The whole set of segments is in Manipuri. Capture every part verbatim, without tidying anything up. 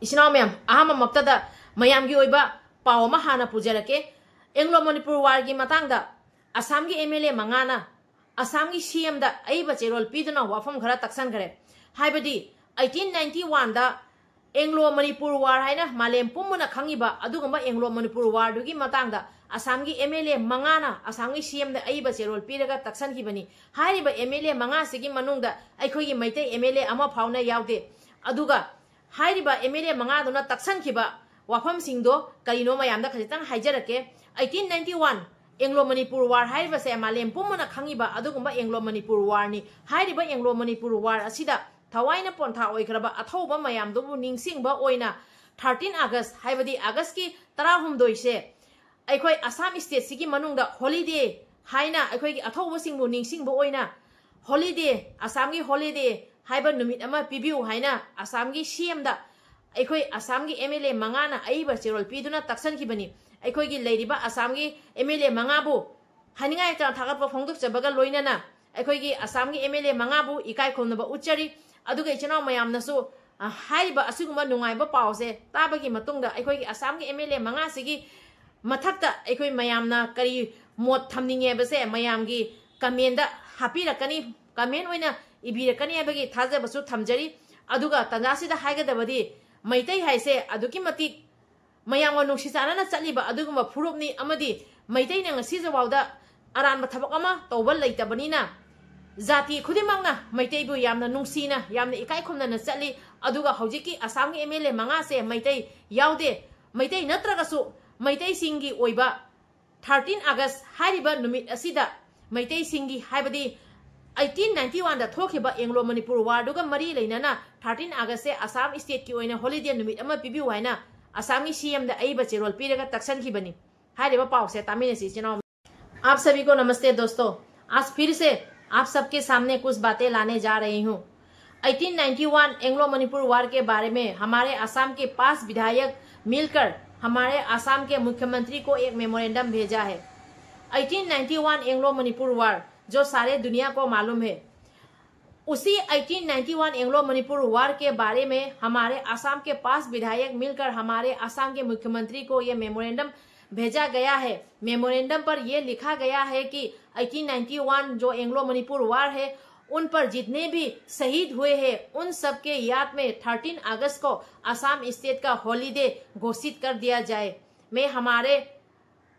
ꯏꯆꯤꯟ ꯏꯅꯥꯎ ꯃꯌꯥꯝ, ꯑꯍꯥꯟꯕꯃꯛꯇꯗ ꯃꯌꯥꯝꯒꯤ ꯑꯣꯏꯕ ꯄꯥꯎ ꯑꯃ ꯍꯥꯟꯅ ꯄꯨꯖꯔꯛꯀꯦ꯫ ꯑꯦꯡꯒ꯭ꯂꯣ ꯃꯅꯤꯄꯨꯔ ꯋꯥꯔꯒꯤ ꯃꯇꯥꯡꯗ ꯑꯁꯥꯝꯒꯤ ꯑꯦꯝ ꯑꯦꯜ ꯑꯦ ꯃꯉꯥꯅ ꯑꯁꯥꯝꯒꯤ ꯁꯤ ꯑꯦꯝꯗ ꯑꯏꯕ ꯆꯦꯔꯣꯜ ꯄꯤꯗꯨꯅ ꯋꯥꯐꯝ ꯈꯔ ꯇꯛꯁꯟꯈ꯭ꯔꯦ꯫ ꯍꯥꯏꯕꯗꯤ ꯑꯩꯇꯤꯟ ꯅꯥꯏꯟꯇꯤ ꯋꯥꯟꯗ ꯑꯦꯡꯒ꯭ꯂꯣ ꯃꯅꯤꯄꯨꯔ ꯋꯥꯔ ꯍꯥꯏꯅ ꯃꯥꯂꯦꯝ ꯄꯨꯝꯕꯅ ꯈꯪꯉꯤꯕ ꯑꯗꯨꯒꯨꯝꯕ ꯑꯦꯡꯒ꯭ꯂꯣ ꯃꯅꯤꯄꯨꯔ ꯋꯥꯔꯗꯨꯒꯤ ꯃꯇꯥꯡꯗ ꯑꯁꯥꯝꯒꯤ ꯑꯦꯝ ꯑꯦꯜ ꯑꯦ ꯃꯉꯥꯅ ꯑꯁꯥꯝꯒꯤ ꯁꯤ ꯑꯦꯝꯗ ꯑꯏꯕ ꯆꯦꯔꯣꯜ ꯄꯤꯔꯒ ꯇꯛꯁꯟꯈꯤꯕꯅꯤ꯫ ꯍꯥꯏꯔꯤꯕ ꯑꯦꯝ ꯑꯦꯜ ꯑꯦ ꯃꯉꯥꯁꯤꯒꯤ ꯃꯅꯨꯡꯗ ꯑꯩꯈꯣꯏꯒꯤ ꯃꯩꯇꯩ ꯑꯦꯝ ꯑꯦꯜ ꯑꯦ ꯑꯃ ꯐꯥꯎꯅ ꯌꯥꯎꯗꯦ꯫ ꯑꯗꯨꯒ ꯍꯥꯏꯔꯤꯕ ꯑꯦꯝ ꯑꯦꯜ ꯑꯦ ꯃꯉꯥꯗꯨꯅ ꯇꯛꯁꯟꯈꯤꯕ ꯋꯥꯐꯝꯁꯤꯡꯗꯣ ꯀꯔꯤꯅꯣ ꯃꯌꯥꯝꯗ ꯈꯖꯤꯛꯇꯪ ꯍꯥꯏꯖꯔꯛꯀꯦ꯫ Eighteen ninety one Anglo Manipur war ꯍꯥꯏꯔꯤꯕꯁꯦ ꯃꯥꯂꯦꯝ ꯄꯨꯝꯕꯅ ꯈꯪꯉꯤꯕ ꯑꯗꯨꯒꯨꯝꯕ ꯑꯦꯡꯒ꯭ꯂꯣ ꯃꯅꯤꯄꯨꯔ ꯋꯥꯔꯅꯤ꯫ ꯍꯥꯏꯔꯤꯕ ꯑꯦꯡꯒ꯭ꯂꯣ ꯃꯅꯤꯄꯨꯔ ꯋꯥꯔ ꯑꯁꯤꯗ ꯊꯋꯥꯏꯅ ꯄꯣꯟꯊꯥ ꯑꯣꯏꯈ꯭ꯔꯕ ꯑꯊꯧꯕ ꯃꯌꯥꯝꯗꯨꯕꯨ ꯅꯤꯡꯁꯤꯡꯕ ꯑꯣꯏꯅ ꯊꯥꯔꯇꯤꯟ ꯑꯥꯒꯁ, ꯍꯥꯏꯕꯗꯤ ꯑꯥꯒꯁꯀꯤ ꯇꯔꯥꯍꯨꯝꯗꯣꯏꯁꯦ ꯑꯩꯈꯣꯏ ꯑꯁꯥꯝ ꯁ꯭ꯇꯦꯠꯁꯤꯒꯤ ꯃꯅꯨꯡꯗ ꯍꯣꯂꯤꯗꯦ ꯍꯥꯏꯅ ꯑꯩꯈꯣꯏꯒꯤ ꯑꯊꯧꯕꯁꯤꯡꯕꯨ ꯅꯤꯡꯁꯤꯡꯕ ꯑꯣꯏꯅ ꯍꯣꯂꯤꯗꯦ, ꯑꯁꯥꯝꯒꯤ ꯍꯣꯂꯤꯗꯦ ꯍꯥꯏꯕ ꯅꯨꯃꯤꯠ ꯑꯃ ꯄꯤꯕꯤꯌꯨ ꯍꯥꯏꯅ ꯑꯁꯥꯝꯒꯤ ꯁꯤ ꯑꯦꯝꯗ ꯑꯩꯈꯣꯏ ꯑꯁꯥꯝꯒꯤ ꯑꯦꯝ ꯑꯦꯜ ꯑꯦ ꯃꯉꯥꯅ ꯑꯏꯕ ꯆꯦꯔꯣꯜ ꯄꯤꯗꯨꯅ ꯇꯛꯁꯟꯈꯤꯕꯅꯤ꯫ ꯑꯩꯈꯣꯏꯒꯤ ꯂꯩꯔꯤꯕ ꯑꯁꯥꯝꯒꯤ ꯑꯦꯝ ꯑꯦꯜ ꯑꯦ ꯃꯉꯥꯕꯨ ꯍꯥꯏꯅꯤꯡꯉꯥꯏ ꯂꯩꯇꯅ ꯊꯥꯒꯠꯄ ꯐꯣꯡꯗꯣꯛꯆꯕꯒ ꯂꯣꯏꯅꯅ ꯑꯩꯈꯣꯏꯒꯤ ꯑꯁꯥꯝꯒꯤ ꯑꯦꯝ ꯑꯦꯜ ꯑꯦ ꯃꯉꯥꯕꯨ ꯏꯀꯥꯏ ꯈꯨꯝꯅꯕ ꯎꯠꯆꯔꯤ꯫ ꯑꯗꯨꯒ ꯏꯆꯤꯟ ꯏꯅꯥꯎ ꯃꯌꯥꯝꯅꯁꯨ, ꯑ, ꯍꯥꯏꯔꯤꯕ ꯑꯁꯤꯒꯨꯝꯕ ꯅꯨꯡꯉꯥꯏꯕ ꯄꯥꯎꯁꯦ ꯇꯥꯕꯒꯤ ꯃꯇꯨꯡꯗ ꯑꯩꯈꯣꯏꯒꯤ ꯑꯁꯥꯝꯒꯤ ꯑꯦꯝ ꯑꯦꯜ ꯑꯦ ꯃꯉꯥꯁꯤꯒꯤ ꯃꯊꯛꯇ ꯑꯩꯈꯣꯏ ꯃꯌꯥꯝꯅ ꯀꯔꯤ ꯃꯣꯠ ꯊꯝꯅꯤꯡꯉꯦ ꯍꯥꯏꯕꯁꯦ ꯃꯌꯥꯝꯒꯤ ꯀꯃꯦꯟꯗ ꯍꯥꯞꯄꯤꯔꯛꯀꯅꯤ, ꯀꯃꯦꯟ ꯑꯣꯏꯅ ꯏꯕꯤꯔꯛꯀꯅꯤ ꯍꯥꯏꯕꯒꯤ ꯊꯥꯖꯕꯁꯨ ꯊꯝꯖꯔꯤ꯫ ꯑꯗꯨꯒ ꯇꯥꯟꯖꯥꯁꯤꯗ ꯍꯥꯏꯒꯗꯕꯗꯤ ꯃꯩꯇꯩ ꯍꯥꯏꯁꯦ ꯑꯗꯨꯛꯀꯤ ꯃꯇꯤꯛ ꯃꯌꯥꯝꯒ ꯅꯨꯡꯁꯤ ꯆꯥꯟꯅꯅ ꯆꯠꯂꯤꯕ ꯑꯗꯨꯒꯨꯝꯕ ꯐꯨꯔꯨꯞꯅꯤ, ꯑꯃꯗꯤ ꯃꯩꯇꯩꯅ ꯉꯁꯤꯐꯥꯎꯗ ꯑꯔꯥꯟꯕ ꯊꯕꯛ ꯑꯃ ꯇꯧꯕ ꯂꯩꯇꯕꯅꯤꯅ ꯖꯥꯇꯤ ꯈꯨꯗꯤꯡꯃꯛꯅ ꯃꯩꯇꯩꯕꯨ ꯌꯥꯝꯅ ꯅꯨꯡꯁꯤꯅ, ꯌꯥꯝꯅ ꯏꯀꯥꯏ ꯈꯨꯝꯅꯅ ꯆꯠꯂꯤ꯫ ꯑꯗꯨꯒ ꯍꯧꯖꯤꯛꯀꯤ ꯑꯁꯥꯝꯒꯤ ꯑꯦꯝ ꯑꯦꯜ ꯑꯦ ꯃꯉꯥꯁꯦ ꯃꯩꯇꯩ ꯌꯥꯎꯗꯦ꯫ ꯃꯩꯇꯩ ꯅꯠꯇ꯭ꯔꯒꯁꯨ ꯃꯩꯇꯩꯁꯤꯡꯒꯤ ꯑꯣꯏꯕ ꯊꯥꯔꯇꯤꯟ ꯑꯥꯒꯁ ꯍꯥꯏꯔꯤꯕ ꯅꯨꯃꯤꯠ ꯑꯁꯤꯗ ꯃꯩꯇꯩꯁꯤꯡꯒꯤ, ꯍꯥꯏꯕꯗꯤ ꯑꯩꯇꯤꯟ ꯅꯥꯏꯟꯇꯤ ꯋꯥꯟꯗ ꯊꯣꯛꯈꯤꯕ ꯑꯦꯡꯒ꯭ꯂꯣ ꯃꯅꯤꯄꯨꯔ ꯋꯥꯔꯗꯨꯒ ꯃꯔꯤ ꯂꯩꯅꯅ ꯊꯥꯔꯇꯤꯟ ꯑꯥꯒꯁꯁꯦ ꯑꯁꯥꯝ ꯁ꯭ꯇꯦꯠꯀꯤ ꯑꯣꯏꯅ ꯍꯣꯂꯤꯗꯦ ꯅꯨꯃꯤꯠ ꯑꯃ ꯄꯤꯕꯤꯌꯨ ꯍꯥꯏꯅ ꯑꯁꯥꯝꯒꯤ ꯁꯤ ꯑꯦꯝꯗ ꯑꯏꯕ ꯆꯦꯔꯣꯜ ꯄꯤꯔꯒ ꯇꯛꯁꯟꯈꯤꯕꯅꯤ꯫ ꯍꯥꯏꯔꯤꯕ ꯄꯥꯎꯁꯦ ꯇꯥꯃꯤꯟꯅꯁꯤ ꯏꯆꯤꯟ ꯏꯅꯥꯎ꯫ आप सभी को नमस्ते दोस्तों, आज फिर से आप सबके सामने कुछ बातें लाने जा रही हूँ। Eighteen ninety one Anglo Manipur war के बारे में हमारे असम के पांच विधायक मिलकर हमारे असम के मुख्यमंत्री को एक मेमोरेंडम भेजा है। Eighteen ninety one Anglo Manipur war जो सारे दुनिया को मालूम है, उसी eighteen ninety one Anglo Manipur war के बारे में हमारे असम के पांच विधायक मिलकर हमारे असम के मुख्यमंत्री को ये मेमोरेंडम भेजा गया है। मेमोरेंडम पर यह लिखा गया है कि एटीन नाइंटी वन जो एंग्लो मणिपुर वॉर है, उन पर जितने भी शहीद हुए हैं, उन सब के याद में थर्टीन अगस्त को असम स्टेट का हॉलीडे घोषित कर दिया जाए। मैं हमारे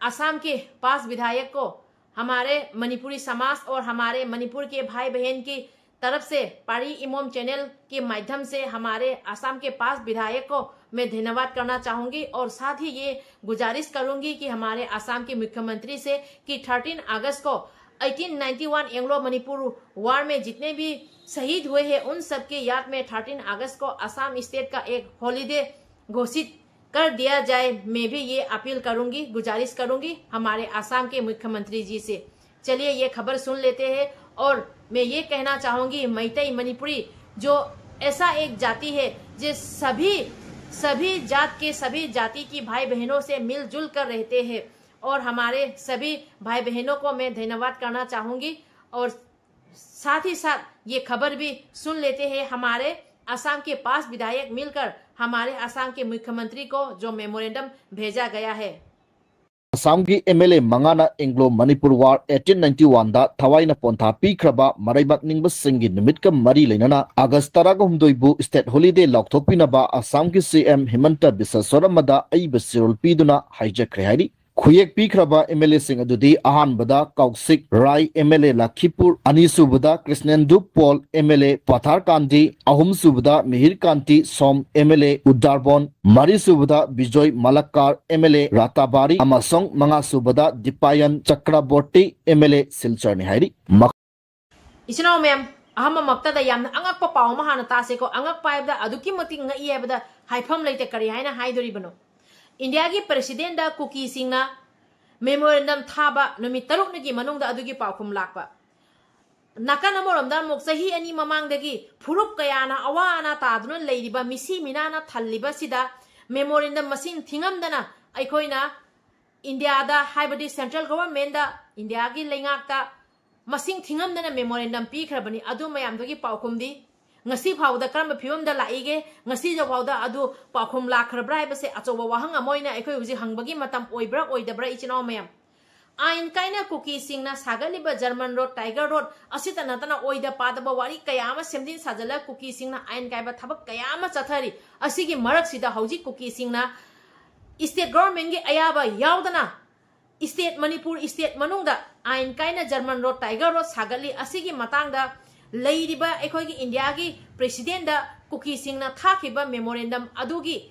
असम के पांच विधायक को हमारे मणिपुरी समाज और हमारे मणिपुर के भाई बहन की तरफ से पारी इमोम चैनल के माध्यम से हमारे असम के पांच विधायक को मैं धन्यवाद करना चाहूंगी और साथ ही ये गुजारिश करूंगी कि हमारे असम के मुख्यमंत्री से कि थर्टीन अगस्त को eighteen ninety one Anglo Manipur war में जितने भी शहीद हुए हैं, उन सबके याद में थर्टीन अगस्त को असम स्टेट का एक हॉलीडे घोषित कर दिया जाए। मैं भी ये अपील करूंगी, गुजारिश करूंगी हमारे असम के मुख्यमंत्री जी से। चलिए, ये खबर सुन लेते हैं। और मैं ये कहना चाहूंगी, मैतई मणिपुरी जो ऐसा एक जाति है जो सभी सभी जात के सभी जाति की भाई बहनों से मिलजुल कर रहते हैं और हमारे सभी भाई बहनों को मैं धन्यवाद करना चाहूंगी। और साथ ही साथ ये खबर भी सुन लेते हैं, हमारे असम के पांच विधायक मिलकर हमारे असम के मुख्यमंत्री को जो मेमोरेंडम भेजा गया है। ꯑꯁꯥꯝꯒꯤ ꯑꯦꯝ ꯑꯦꯜ ꯑꯦ ꯃꯉꯥꯅ Anglo Manipur war eighteen ninety ꯋꯥꯟꯗ ꯊꯋꯥꯏꯅ ꯄꯣꯟꯊꯥ ꯄꯤꯈ꯭ꯔꯕ ꯃꯔꯩꯕꯥꯛ ꯅꯤꯡꯕꯁꯤꯡꯒꯤ ꯅꯨꯃꯤꯠꯀ ꯃꯔꯤ ꯂꯩꯅꯅ ꯑꯥꯒꯁ ꯇꯔꯥꯒ ꯍꯨꯝꯗꯣꯏꯕꯨ ꯁ꯭ꯇꯦꯠ ꯍꯣꯂꯤꯗꯦ ꯂꯥꯎꯊꯣꯛꯄꯤꯅꯕ ꯑꯁꯥꯝꯒꯤ ꯁꯤ ꯑꯦꯝ ꯍꯤꯃꯟꯇ ꯕꯤꯁ꯭ꯋ ꯁꯔꯃꯗ ꯑꯏꯕ ꯆꯦꯔꯣꯜ ꯄꯤꯗꯨꯅ ꯍꯥꯏꯖꯈ꯭ꯔꯦ ꯍꯥꯏꯔꯤ꯫ ꯈꯨꯌꯦꯛ ꯄꯤꯈ꯭ꯔꯕ ꯑꯦꯝ ꯑꯦꯜ ꯑꯦꯁꯤꯡ ꯑꯗꯨꯗꯤ ꯑꯍꯥꯟꯕꯗ ꯀꯧꯁꯤꯛ ꯔꯥꯏ ꯑꯦꯝ ꯑꯦꯜ ꯑꯦ ꯂꯈꯤꯄꯨꯔ, ꯑꯅꯤꯁꯨꯕꯗ ꯀ꯭ꯔꯤꯁꯅꯦꯟꯗꯨ ꯄꯣꯜ ꯑꯦꯝ ꯑꯦꯜ ꯑꯦ ꯄꯊꯥꯔꯀꯥꯟꯗꯤ, ꯑꯍꯨꯝꯁꯨꯕꯗ ꯃꯤꯍꯤꯔꯀꯥꯟꯇꯤ ꯁꯣꯝ ꯑꯦꯝ ꯑꯦꯜ ꯑꯦ ꯎꯗꯥꯔꯕꯣꯟ, ꯃꯔꯤꯁꯨꯕꯗ ꯕꯤꯖꯣꯏ ꯃꯂꯛꯀꯥꯔ ꯑꯦꯝ ꯑꯦꯜ ꯑꯦ ꯔꯥꯇꯥꯕꯥꯔꯤ ꯑꯃꯁꯨꯡ ꯃꯉꯥꯁꯨꯕꯗ ꯗꯤꯄꯥꯌꯟ ꯆꯀ꯭ꯔꯕꯣꯔꯇꯤ ꯑꯦꯝ ꯑꯦꯜ ꯑꯦ ꯁꯤꯜꯆꯔꯅꯤ ꯍꯥꯏꯔꯤ꯫ ꯃꯈ- ꯏꯆꯤꯟ ꯏꯅꯥꯎ ꯃꯌꯥꯝ, ꯑꯍꯥꯟꯕꯃꯛꯇꯗ ꯌꯥꯝꯅ ꯑꯉꯛꯄ ꯄꯥꯎ ꯑꯃ ꯍꯥꯟꯅ ꯇꯥꯁꯦꯀꯣ꯫ ꯑꯉꯛꯄ ꯍꯥꯏꯕꯗ ꯑꯗꯨꯛꯀꯤ ꯃꯇꯤꯛ ꯉꯛꯏ ꯍꯥꯏꯕꯗ ꯍꯥꯏꯐꯝ ꯂꯩꯇꯦ꯫ ꯀꯔꯤ ꯍꯥꯏꯅ ꯍꯥꯏꯗꯣꯔꯤꯕꯅꯣ? ꯏꯟꯗꯤꯌꯥꯒꯤ ꯄ꯭ꯔꯦꯁꯤꯗꯦꯟꯗ ꯀꯨꯀꯤꯁꯤꯡꯅ ꯃꯦꯃꯣꯔꯦꯟꯗꯝ ꯊꯥꯕ ꯅꯨꯃꯤꯠ ꯇꯔꯨꯛꯅꯤꯒꯤ ꯃꯅꯨꯡꯗ ꯑꯗꯨꯒꯤ ꯄꯥꯎꯈꯨꯝ ꯂꯥꯛꯄ꯫ ꯅꯥꯀꯟ ꯑꯃꯔꯣꯝꯗ ꯑꯃꯨꯛ ꯆꯍꯤ ꯑꯅꯤ ꯃꯃꯥꯡꯗꯒꯤ ꯐꯨꯔꯨꯞ ꯀꯌꯥꯅ ꯑꯋꯥ ꯑꯅꯥ ꯇꯥꯗꯨꯅ ꯂꯩꯔꯤꯕ ꯃꯤꯁꯤ ꯃꯤꯅꯥꯅ ꯊꯜꯂꯤꯕꯁꯤꯗ ꯃꯦꯃꯣꯔꯦꯟꯗꯝ ꯃꯁꯤꯡ ꯊꯤꯉꯝꯗꯅ ꯑꯩꯈꯣꯏꯅ ꯏꯟꯗꯤꯌꯥꯗ, ꯍꯥꯏꯕꯗꯤ ꯁꯦꯟꯇ꯭ꯔꯦꯜ ꯒꯣꯚꯔꯟꯃꯦꯟꯗ, ꯏꯟꯗꯤꯌꯥꯒꯤ ꯂꯩꯉꯥꯛꯇ ꯃꯁꯤꯡ ꯊꯤꯉꯝꯗꯅ memorandum ꯄꯤꯈ꯭ꯔꯕꯅꯤ꯫ ꯑꯗꯨ ꯃꯌꯥꯝꯗꯨꯒꯤ ꯄꯥꯎꯈꯨꯝꯗꯤ ꯉꯁꯤ ꯐꯥꯎꯕꯗ ꯀꯔꯝꯕ ꯐꯤꯕꯝꯗ ꯂꯥꯛꯏꯒꯦ, ꯉꯁꯤꯁꯨ ꯐꯥꯎꯗ ꯑꯗꯨ ꯄꯥꯎꯈꯨꯝ ꯂꯥꯛꯈ꯭ꯔꯕ꯭ꯔꯥ ꯍꯥꯏꯕꯁꯦ ꯑꯆꯧꯕ ꯋꯥꯍꯪ ꯑꯃ ꯑꯣꯏꯅ ꯑꯩꯈꯣꯏ ꯍꯧꯖꯤꯛ ꯍꯪꯕꯒꯤ ꯃꯇꯝ ꯑꯣꯏꯕ꯭ꯔꯥ ꯑꯣꯏꯗꯕ꯭ꯔꯥ, ꯏꯆꯤꯟ ꯏꯅꯥꯎ ꯃꯌꯥꯝ? ꯑꯥꯏꯟ ꯀꯥꯏꯅ ꯀꯨꯀꯤꯁꯤꯡꯅ ꯁꯥꯒꯠꯂꯤꯕ German Road, Tiger Road ꯑꯁꯤꯇ ꯅꯠꯇꯅ ꯑꯣꯏꯗ ꯄꯥꯗꯕ ꯋꯥꯔꯤ ꯀꯌꯥ ꯑꯃ ꯁꯦꯝꯖꯤꯟ ꯁꯥꯖꯜꯂ ꯀꯨꯀꯤꯁꯤꯡꯅ ꯑꯥꯏꯟ ꯀꯥꯏꯕ ꯊꯕꯛ ꯀꯌꯥ ꯑꯃ ꯆꯠꯊꯔꯤ꯫ ꯑꯁꯤꯒꯤ ꯃꯔꯛꯁꯤꯗ ꯍꯧꯖꯤꯛ ꯀꯨꯀꯤꯁꯤꯡꯅ state governmentꯀꯤ ꯑꯌꯥꯕ ꯌꯥꯎꯗꯅ state, ꯃꯅꯤꯄꯨꯔ state ꯃꯅꯨꯡꯗ ꯑꯥꯏꯟ ꯀꯥꯏꯅ German Road, Tiger Road ꯁꯥꯒꯠꯂꯤ꯫ ꯑꯁꯤꯒꯤ ꯃꯇꯥꯡꯗ ꯂꯩꯔꯤꯕ ꯑꯩꯈꯣꯏꯒꯤ ꯏꯟꯗꯤꯌꯥꯒꯤ presidentꯗ ꯀꯨꯀꯤꯁꯤꯡꯅ ꯊꯥꯈꯤꯕ memorandum ꯑꯗꯨꯒꯤ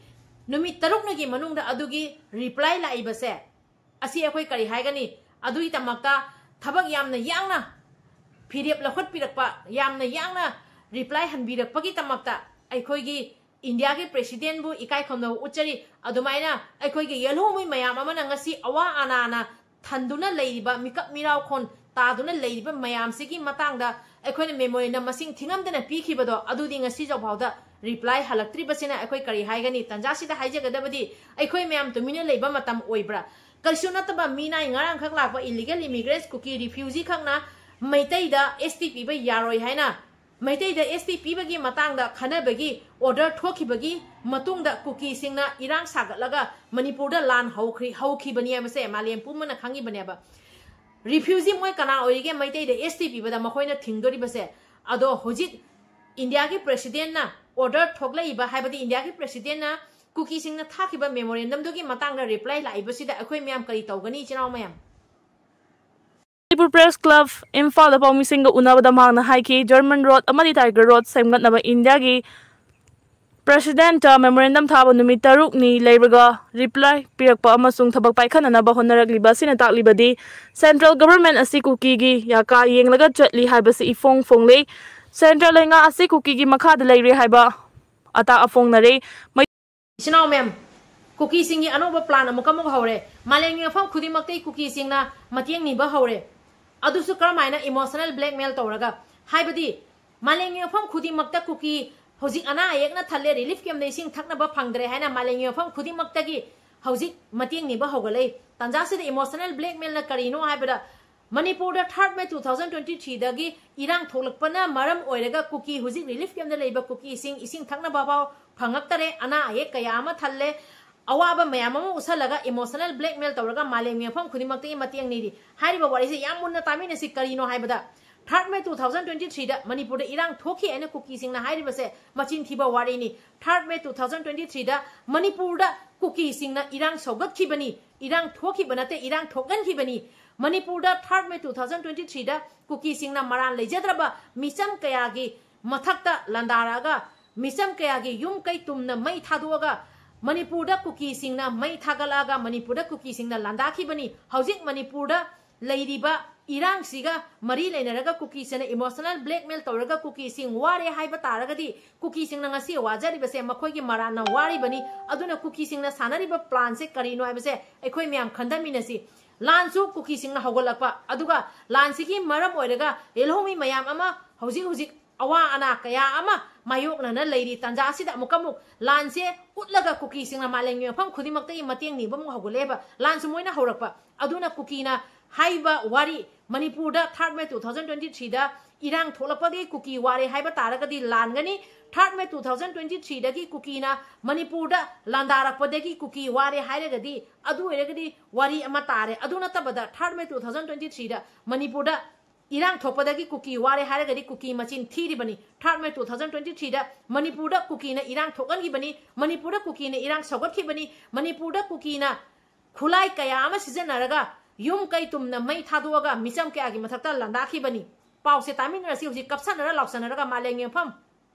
ꯅꯨꯃꯤꯠ ꯇꯔꯨꯛꯅꯤꯒꯤ ꯃꯅꯨꯡꯗ ꯑꯗꯨꯒꯤ reply ꯂꯥꯛꯏꯕꯁꯦ, ꯑꯁꯤ ꯑꯩꯈꯣꯏ ꯀꯔꯤ ꯍꯥꯏꯒꯅꯤ? ꯑꯗꯨꯒꯤꯗꯃꯛꯇ ꯊꯕꯛ ꯌꯥꯝꯅ ꯌꯥꯡꯅ ꯐꯤꯔꯦꯞ ꯂꯧꯈꯠꯄꯤꯔꯛꯄ, ꯌꯥꯝꯅ ꯌꯥꯡꯅ reply ꯍꯟꯕꯤꯔꯛꯄꯒꯤꯗꯃꯛꯇ ꯑꯩꯈꯣꯏꯒꯤ ꯏꯟꯗꯤꯌꯥꯒꯤ presidentꯕꯨ ꯏꯀꯥꯏ ꯈꯨꯝꯅꯕ ꯎꯠꯆꯔꯤ꯫ ꯑꯗꯨꯃꯥꯏꯅ ꯑꯩꯈꯣꯏꯒꯤ ꯌꯦꯜꯍꯧꯃꯤ ꯃꯌꯥꯝ ꯑꯃꯅ ꯉꯁꯤ ꯑꯋꯥ ꯑꯅꯥꯅ ꯊꯟꯗꯨꯅ ꯂꯩꯔꯤꯕ, ꯃꯤꯀꯞ ꯃꯤꯔꯥꯎꯈꯣꯟ ꯇꯥꯗꯨꯅ ꯂꯩꯔꯤꯕ ꯃꯌꯥꯝꯁꯤꯒꯤ ꯃꯇꯥꯡꯗ ꯑꯩꯈꯣꯏꯅ memorandum ꯃꯁꯤꯡ ꯊꯤꯉꯝꯗꯅ ꯄꯤꯈꯤꯕꯗꯣ, ꯑꯗꯨꯗꯤ ꯉꯁꯤꯐꯥꯎꯗ reply ꯍꯜꯂꯛꯇ꯭ꯔꯤꯕꯁꯤꯅ ꯑꯩꯈꯣꯏ ꯀꯔꯤ ꯍꯥꯏꯒꯅꯤ? ꯇꯟꯖꯥꯁꯤꯗ ꯍꯥꯏꯖꯒꯗꯕꯗꯤ, ꯑꯩꯈꯣꯏ ꯃꯌꯥꯝ ꯇꯨꯃꯤꯟꯅ ꯂꯩꯕ ꯃꯇꯝ ꯑꯣꯏꯕ꯭ꯔꯥ? ꯀꯩꯁꯨ ꯅꯠꯇꯕ ꯃꯤꯅꯥꯏ ꯉꯔꯥꯡꯈꯛ ꯂꯥꯛꯄ illegal immigrants ꯀꯨꯀꯤ refugee ꯈꯛꯅ ꯃꯩꯇꯩꯗ S T ꯄꯤꯕ ꯌꯥꯔꯣꯏ ꯍꯥꯏꯅ, ꯃꯩꯇꯩꯗ S T ꯄꯤꯕꯒꯤ ꯃꯇꯥꯡꯗ ꯈꯟꯅꯕꯒꯤ order ꯊꯣꯛꯈꯤꯕꯒꯤ ꯃꯇꯨꯡꯗ ꯀꯨꯀꯤꯁꯤꯡꯅ ꯏꯔꯥꯡ ꯁꯥꯒꯠꯂꯒ ꯃꯅꯤꯄꯨꯔꯗ ꯂꯥꯟ ꯍꯧꯈ꯭ꯔꯤ, ꯍꯧꯈꯤꯕꯅꯤ ꯍꯥꯏꯕꯁꯦ ꯃꯥꯂꯦꯝ ꯄꯨꯝꯕꯅ ꯈꯪꯉꯤꯕꯅꯦꯕ꯫ Refugee ꯃꯣꯏ ꯀꯅꯥ ꯑꯣꯏꯔꯤꯒꯦ ꯃꯩꯇꯩꯗ S T ꯄꯤꯕꯗ ꯃꯈꯣꯏꯅ ꯊꯤꯡꯗꯣꯔꯤꯕꯁꯦ? ꯑꯗꯣ ꯍꯧꯖꯤꯛ ꯏꯟꯗꯤꯌꯥꯒꯤ presidentꯅ order ꯊꯣꯛꯂꯛꯏꯕ, ꯍꯥꯏꯕꯗꯤ ꯏꯟꯗꯤꯌꯥꯒꯤ presidentꯅ ꯀꯨꯀꯤꯁꯤꯡꯅ ꯊꯥꯈꯤꯕ memorandumꯗꯨꯒꯤ ꯃꯇꯥꯡꯗ reply ꯂꯥꯛꯏꯕꯁꯤꯗ ꯑꯩꯈꯣꯏ ꯃꯌꯥꯝ ꯀꯔꯤ ꯇꯧꯒꯅꯤ, ꯏꯆꯤꯟ ꯏꯅꯥꯎ ꯃꯌꯥꯝ? ꯃꯅꯤꯄꯨꯔ Press Club ꯏꯝꯐꯥꯜꯗ ꯄꯥꯎꯃꯤꯁꯤꯡꯒ ꯎꯅꯕꯗ ꯃꯍꯥꯛꯅ ꯍꯥꯏꯈꯤ, German Road ꯑꯃꯗꯤ Tiger Road ꯁꯦꯝꯒꯠꯅꯕ ꯏꯟꯗꯤꯌꯥꯒꯤ presidentꯇ memorandum ꯊꯥꯕ ꯅꯨꯃꯤꯠ ꯇꯔꯨꯛꯅꯤ ꯂꯩꯔꯒ reply ꯄꯤꯔꯛꯄ ꯑꯃꯁꯨꯡ ꯊꯕꯛ ꯄꯥꯏꯈꯠꯅꯅꯕ ꯍꯣꯠꯅꯔꯛꯂꯤꯕ ꯑꯁꯤꯅ ꯇꯥꯛꯂꯤꯕꯗꯤ central government ꯑꯁꯤ ꯀꯨꯀꯤꯒꯤ ꯌꯥꯀꯥ ꯌꯦꯡꯂꯒ ꯆꯠꯂꯤ ꯍꯥꯏꯕꯁꯤ ꯏꯐꯣꯡ ꯐꯣꯡꯂꯦ꯫ Central ꯂꯩꯉꯥꯛ ꯑꯁꯤ ꯀꯨꯀꯤꯒꯤ ꯃꯈꯥꯗ ꯂꯩꯔꯦ ꯍꯥꯏꯕ ꯑꯇꯥꯛ ꯑꯐꯣꯡꯅꯔꯦ꯫ ꯏꯆꯤꯟ ꯏꯅꯥꯎ ꯃꯌꯥꯝ, ꯀꯨꯀꯤꯁꯤꯡꯒꯤ ꯑꯅꯧꯕ plan ꯑꯃꯨꯛ ꯑꯃꯨꯛ ꯍꯧꯔꯦ꯫ ꯃꯥꯂꯦꯝꯒꯤ ꯃꯐꯝ ꯈꯨꯗꯤꯡꯃꯛꯇꯒꯤ ꯀꯨꯀꯤꯁꯤꯡꯅ ꯃꯇꯦꯡ ꯅꯤꯕ ꯍꯧꯔꯦ꯫ ꯑꯗꯨꯁꯨ ꯀꯔꯝꯍꯥꯏꯅ? Emotional blackmail ꯇꯧꯔꯒ꯫ ꯍꯥꯏꯕꯗꯤ ꯃꯥꯂꯦꯝꯒꯤ ꯃꯐꯝ ꯈꯨꯗꯤꯡꯃꯛꯇ ꯀꯨꯀꯤ ꯍꯧꯖꯤꯛ ꯑꯅꯥ ꯑꯌꯦꯛꯅ ꯊꯜꯂꯦ, relief campꯇ ꯏꯁꯤꯡ ꯊꯛꯅꯕ ꯐꯪꯗ꯭ꯔꯦ ꯍꯥꯏꯅ ꯃꯥꯂꯦꯝꯒꯤ ꯃꯐꯝ ꯈꯨꯗꯤꯡꯃꯛꯇꯒꯤ ꯍꯧꯖꯤꯛ ꯃꯇꯦꯡ ꯅꯤꯕ ꯍꯧꯒꯠꯂꯛꯏ꯫ ꯇꯥꯟꯖꯥꯁꯤꯗ emotional blackmailꯅ ꯀꯔꯤꯅꯣ ꯍꯥꯏꯕꯗ, ꯃꯅꯤꯄꯨꯔꯗ third May two thousand twenty three ꯗꯒꯤ ꯏꯔꯥꯡ ꯊꯣꯛꯂꯛꯄꯅ ꯃꯔꯝ ꯑꯣꯏꯔꯒ ꯀꯨꯀꯤ ꯍꯧꯖꯤꯛ relief camp ꯗ ꯂꯩꯕ ꯀꯨꯀꯤꯁꯤꯡ ꯏꯁꯤꯡ ꯊꯛꯅꯕ ꯐꯥꯎ ꯐꯪꯉꯛꯇꯔꯦ, ꯑꯅꯥ ꯑꯌꯦꯛ ꯀꯌꯥ ꯑꯃ ꯊꯜꯂꯦ, ꯑꯋꯥꯕ ꯃꯌꯥꯝ ꯑꯃ ꯎꯠꯁꯜꯂꯒ emotional blackmail ꯇꯧꯔꯒ ꯃꯥꯂꯦꯝꯒꯤ ꯃꯐꯝ ꯈꯨꯗꯤꯡꯃꯛꯇꯒꯤ ꯃꯇꯦꯡ ꯅꯤꯔꯤ꯫ ꯍꯥꯏꯔꯤꯕ ꯋꯥꯔꯤꯁꯦ ꯌꯥꯝ ꯃꯨꯟꯅ ꯇꯥꯃꯤꯟꯅꯁꯤ꯫ ꯀꯔꯤꯅꯣ ꯍꯥꯏꯕꯗ, third May two thousand twenty three ꯗ ꯃꯅꯤꯄꯨꯔꯗ ꯏꯔꯥꯡ ꯊꯣꯛꯈꯤ ꯍꯥꯏꯅ ꯀꯨꯀꯤꯁꯤꯡꯅ ꯍꯥꯏꯔꯤꯕꯁꯦ ꯃꯆꯤꯟ ꯊꯤꯕ ꯋꯥꯔꯤꯅꯤ꯫ Third May two thousand twenty three ꯗ ꯃꯅꯤꯄꯨꯔꯗ ꯀꯨꯀꯤꯁꯤꯡꯅ ꯏꯔꯥꯡ ꯁꯧꯒꯠꯈꯤꯕꯅꯤ, ꯏꯔꯥꯡ ꯊꯣꯛꯈꯤꯕ ꯅꯠꯇꯦ, ꯏꯔꯥꯡ ꯊꯣꯛꯍꯟꯈꯤꯕꯅꯤ꯫ ꯃꯅꯤꯄꯨꯔꯗ third May two thousand twenty three ꯗ ꯀꯨꯀꯤꯁꯤꯡꯅ ꯃꯔꯥꯜ ꯂꯩꯖꯗ꯭ꯔꯕ ꯃꯤꯆꯝ ꯀꯌꯥꯒꯤ ꯃꯊꯛꯇ ꯂꯥꯟꯗꯥꯔꯛꯑꯒ, ꯃꯤꯆꯝ ꯀꯌꯥꯒꯤ ꯌꯨꯝ ꯀꯩ ꯇꯨꯝꯅ ꯃꯩ ꯊꯥꯗꯣꯛꯑꯒ, ꯃꯅꯤꯄꯨꯔꯗ ꯀꯨꯀꯤꯁꯤꯡꯅ ꯃꯩ ꯊꯥꯒꯠꯂꯛꯑꯒ ꯃꯅꯤꯄꯨꯔꯗ ꯀꯨꯀꯤꯁꯤꯡꯅ ꯂꯥꯟꯗꯥꯈꯤꯕꯅꯤ꯫ ꯍꯧꯖꯤꯛ ꯃꯅꯤꯄꯨꯔꯗ ꯂꯩꯔꯤꯕ ꯏꯔꯥꯡꯁꯤꯒ ꯃꯔꯤ ꯂꯩꯅꯔꯒ ꯀꯨꯀꯤꯁꯤꯡꯅ emotional blackmail ꯇꯧꯔꯒ ꯀꯨꯀꯤꯁꯤꯡ ꯋꯥꯔꯦ ꯍꯥꯏꯕ ꯇꯥꯔꯒꯗꯤ, ꯀꯨꯀꯤꯁꯤꯡꯅ ꯉꯁꯤ ꯋꯥꯖꯔꯤꯕꯁꯦ ꯃꯈꯣꯏꯒꯤ ꯃꯔꯥꯟꯅ ꯋꯥꯔꯤꯕꯅꯤ꯫ ꯑꯗꯨꯅ ꯀꯨꯀꯤꯁꯤꯡꯅ ꯁꯥꯟꯅꯔꯤꯕ plan ꯁꯦ ꯀꯔꯤꯅꯣ ꯍꯥꯏꯕꯁꯦ ꯑꯩꯈꯣꯏ ꯃꯌꯥꯝ ꯈꯟꯊꯃꯤꯟꯅꯁꯤ꯫ ꯂꯥꯟꯁꯨ ꯀꯨꯀꯤꯁꯤꯡꯅ ꯍꯧꯒꯠꯂꯛꯄ, ꯑꯗꯨꯒ ꯂꯥꯟꯁꯤꯒꯤ ꯃꯔꯝ ꯑꯣꯏꯔꯒ ꯌꯦꯜꯍꯧꯃꯤ ꯃꯌꯥꯝ ꯑꯃ ꯍꯧꯖꯤꯛ ꯍꯧꯖꯤꯛ ꯑꯋꯥ ꯑꯅꯥ ꯀꯌꯥ ꯑꯃ ꯃꯥꯌꯣꯛꯅꯅ ꯂꯩꯔꯤ ꯇꯥꯟꯖꯥ ꯑꯁꯤꯗ ꯑꯃꯨꯛꯀ ꯑꯃꯨꯛ ꯂꯥꯟꯁꯦ ꯎꯠꯂꯒ ꯀꯨꯀꯤꯁꯤꯡꯅ ꯃꯥꯂꯦꯝꯒꯤ ꯃꯐꯝ ꯈꯨꯗꯤꯡꯃꯛꯇꯒꯤ ꯃꯇꯦꯡ ꯅꯤꯕ ꯑꯃꯨꯛ ꯍꯧꯒꯠꯂꯛꯑꯦꯕ꯫ ꯂꯥꯟꯁꯨ ꯃꯣꯏꯅ ꯍꯧꯔꯛꯄ꯫ ꯑꯗꯨꯅ ꯀꯨꯀꯤꯅ ꯍꯥꯏꯕ ꯋꯥꯔꯤ, ꯃꯅꯤꯄꯨꯔꯗ third May two thousand twenty three ꯗ ꯏꯔꯥꯡ ꯊꯣꯛꯂꯛꯄꯗꯒꯤ ꯀꯨꯀꯤ ꯋꯥꯔꯦ ꯍꯥꯏꯕ ꯇꯥꯔꯒꯗꯤ ꯂꯥꯟꯒꯅꯤ꯫ Third May two thousand twenty three ꯗꯒꯤ ꯀꯨꯀꯤꯅ ꯃꯅꯤꯄꯨꯔꯗ ꯂꯥꯟꯗꯥꯔꯛꯄꯗꯒꯤ ꯀꯨꯀꯤ ꯋꯥꯔꯦ ꯍꯥꯏꯔꯒꯗꯤ, ꯑꯗꯨ ꯑꯣꯏꯔꯒꯗꯤ ꯋꯥꯔꯤ ꯑꯃ ꯇꯥꯔꯦ꯫ ꯑꯗꯨ ꯅꯠꯇꯕꯗ third May two thousand twenty three ꯗ ꯃꯅꯤꯄꯨꯔꯗ ꯏꯔꯥꯡ ꯊꯣꯛꯄꯗꯒꯤ ꯀꯨꯀꯤ ꯋꯥꯔꯦ ꯍꯥꯏꯔꯒꯗꯤ ꯀꯨꯀꯤ ꯃꯆꯤꯟ ꯊꯤꯔꯤꯕꯅꯤ꯫ Third May two thousand twenty three ꯗ ꯃꯅꯤꯄꯨꯔꯗ ꯀꯨꯀꯤꯅ ꯏꯔꯥꯡ ꯊꯣꯛꯍꯟꯈꯤꯕꯅꯤ, ꯃꯅꯤꯄꯨꯔꯗ ꯀꯨꯀꯤꯅ ꯏꯔꯥꯡ ꯁꯧꯒꯠꯈꯤꯕꯅꯤ, ꯃꯅꯤꯄꯨꯔꯗ ꯀꯨꯀꯤꯅ ꯈꯨꯠꯂꯥꯏ ꯀꯌꯥ ꯑꯃ ꯁꯤꯖꯤꯟꯅꯔꯒ ꯌꯨꯝ ꯀꯩ ꯇꯨꯝꯅ ꯃꯩ ꯊꯥꯗꯣꯛꯑꯒ ꯃꯤꯆꯝ ꯀꯌꯥꯒꯤ ꯃꯊꯛꯇ ꯂꯥꯟꯗꯥꯈꯤꯕꯅꯤ꯫ ꯄꯥꯎꯁꯦ ꯇꯥꯃꯤꯟꯅꯔꯁꯤ꯫ ꯍꯧꯖꯤꯛ ꯀꯞꯁꯟꯅꯔ ꯂꯥꯎꯁꯟꯅꯔꯒ ꯃꯥꯂꯦꯝꯒꯤ ꯃꯐꯝ,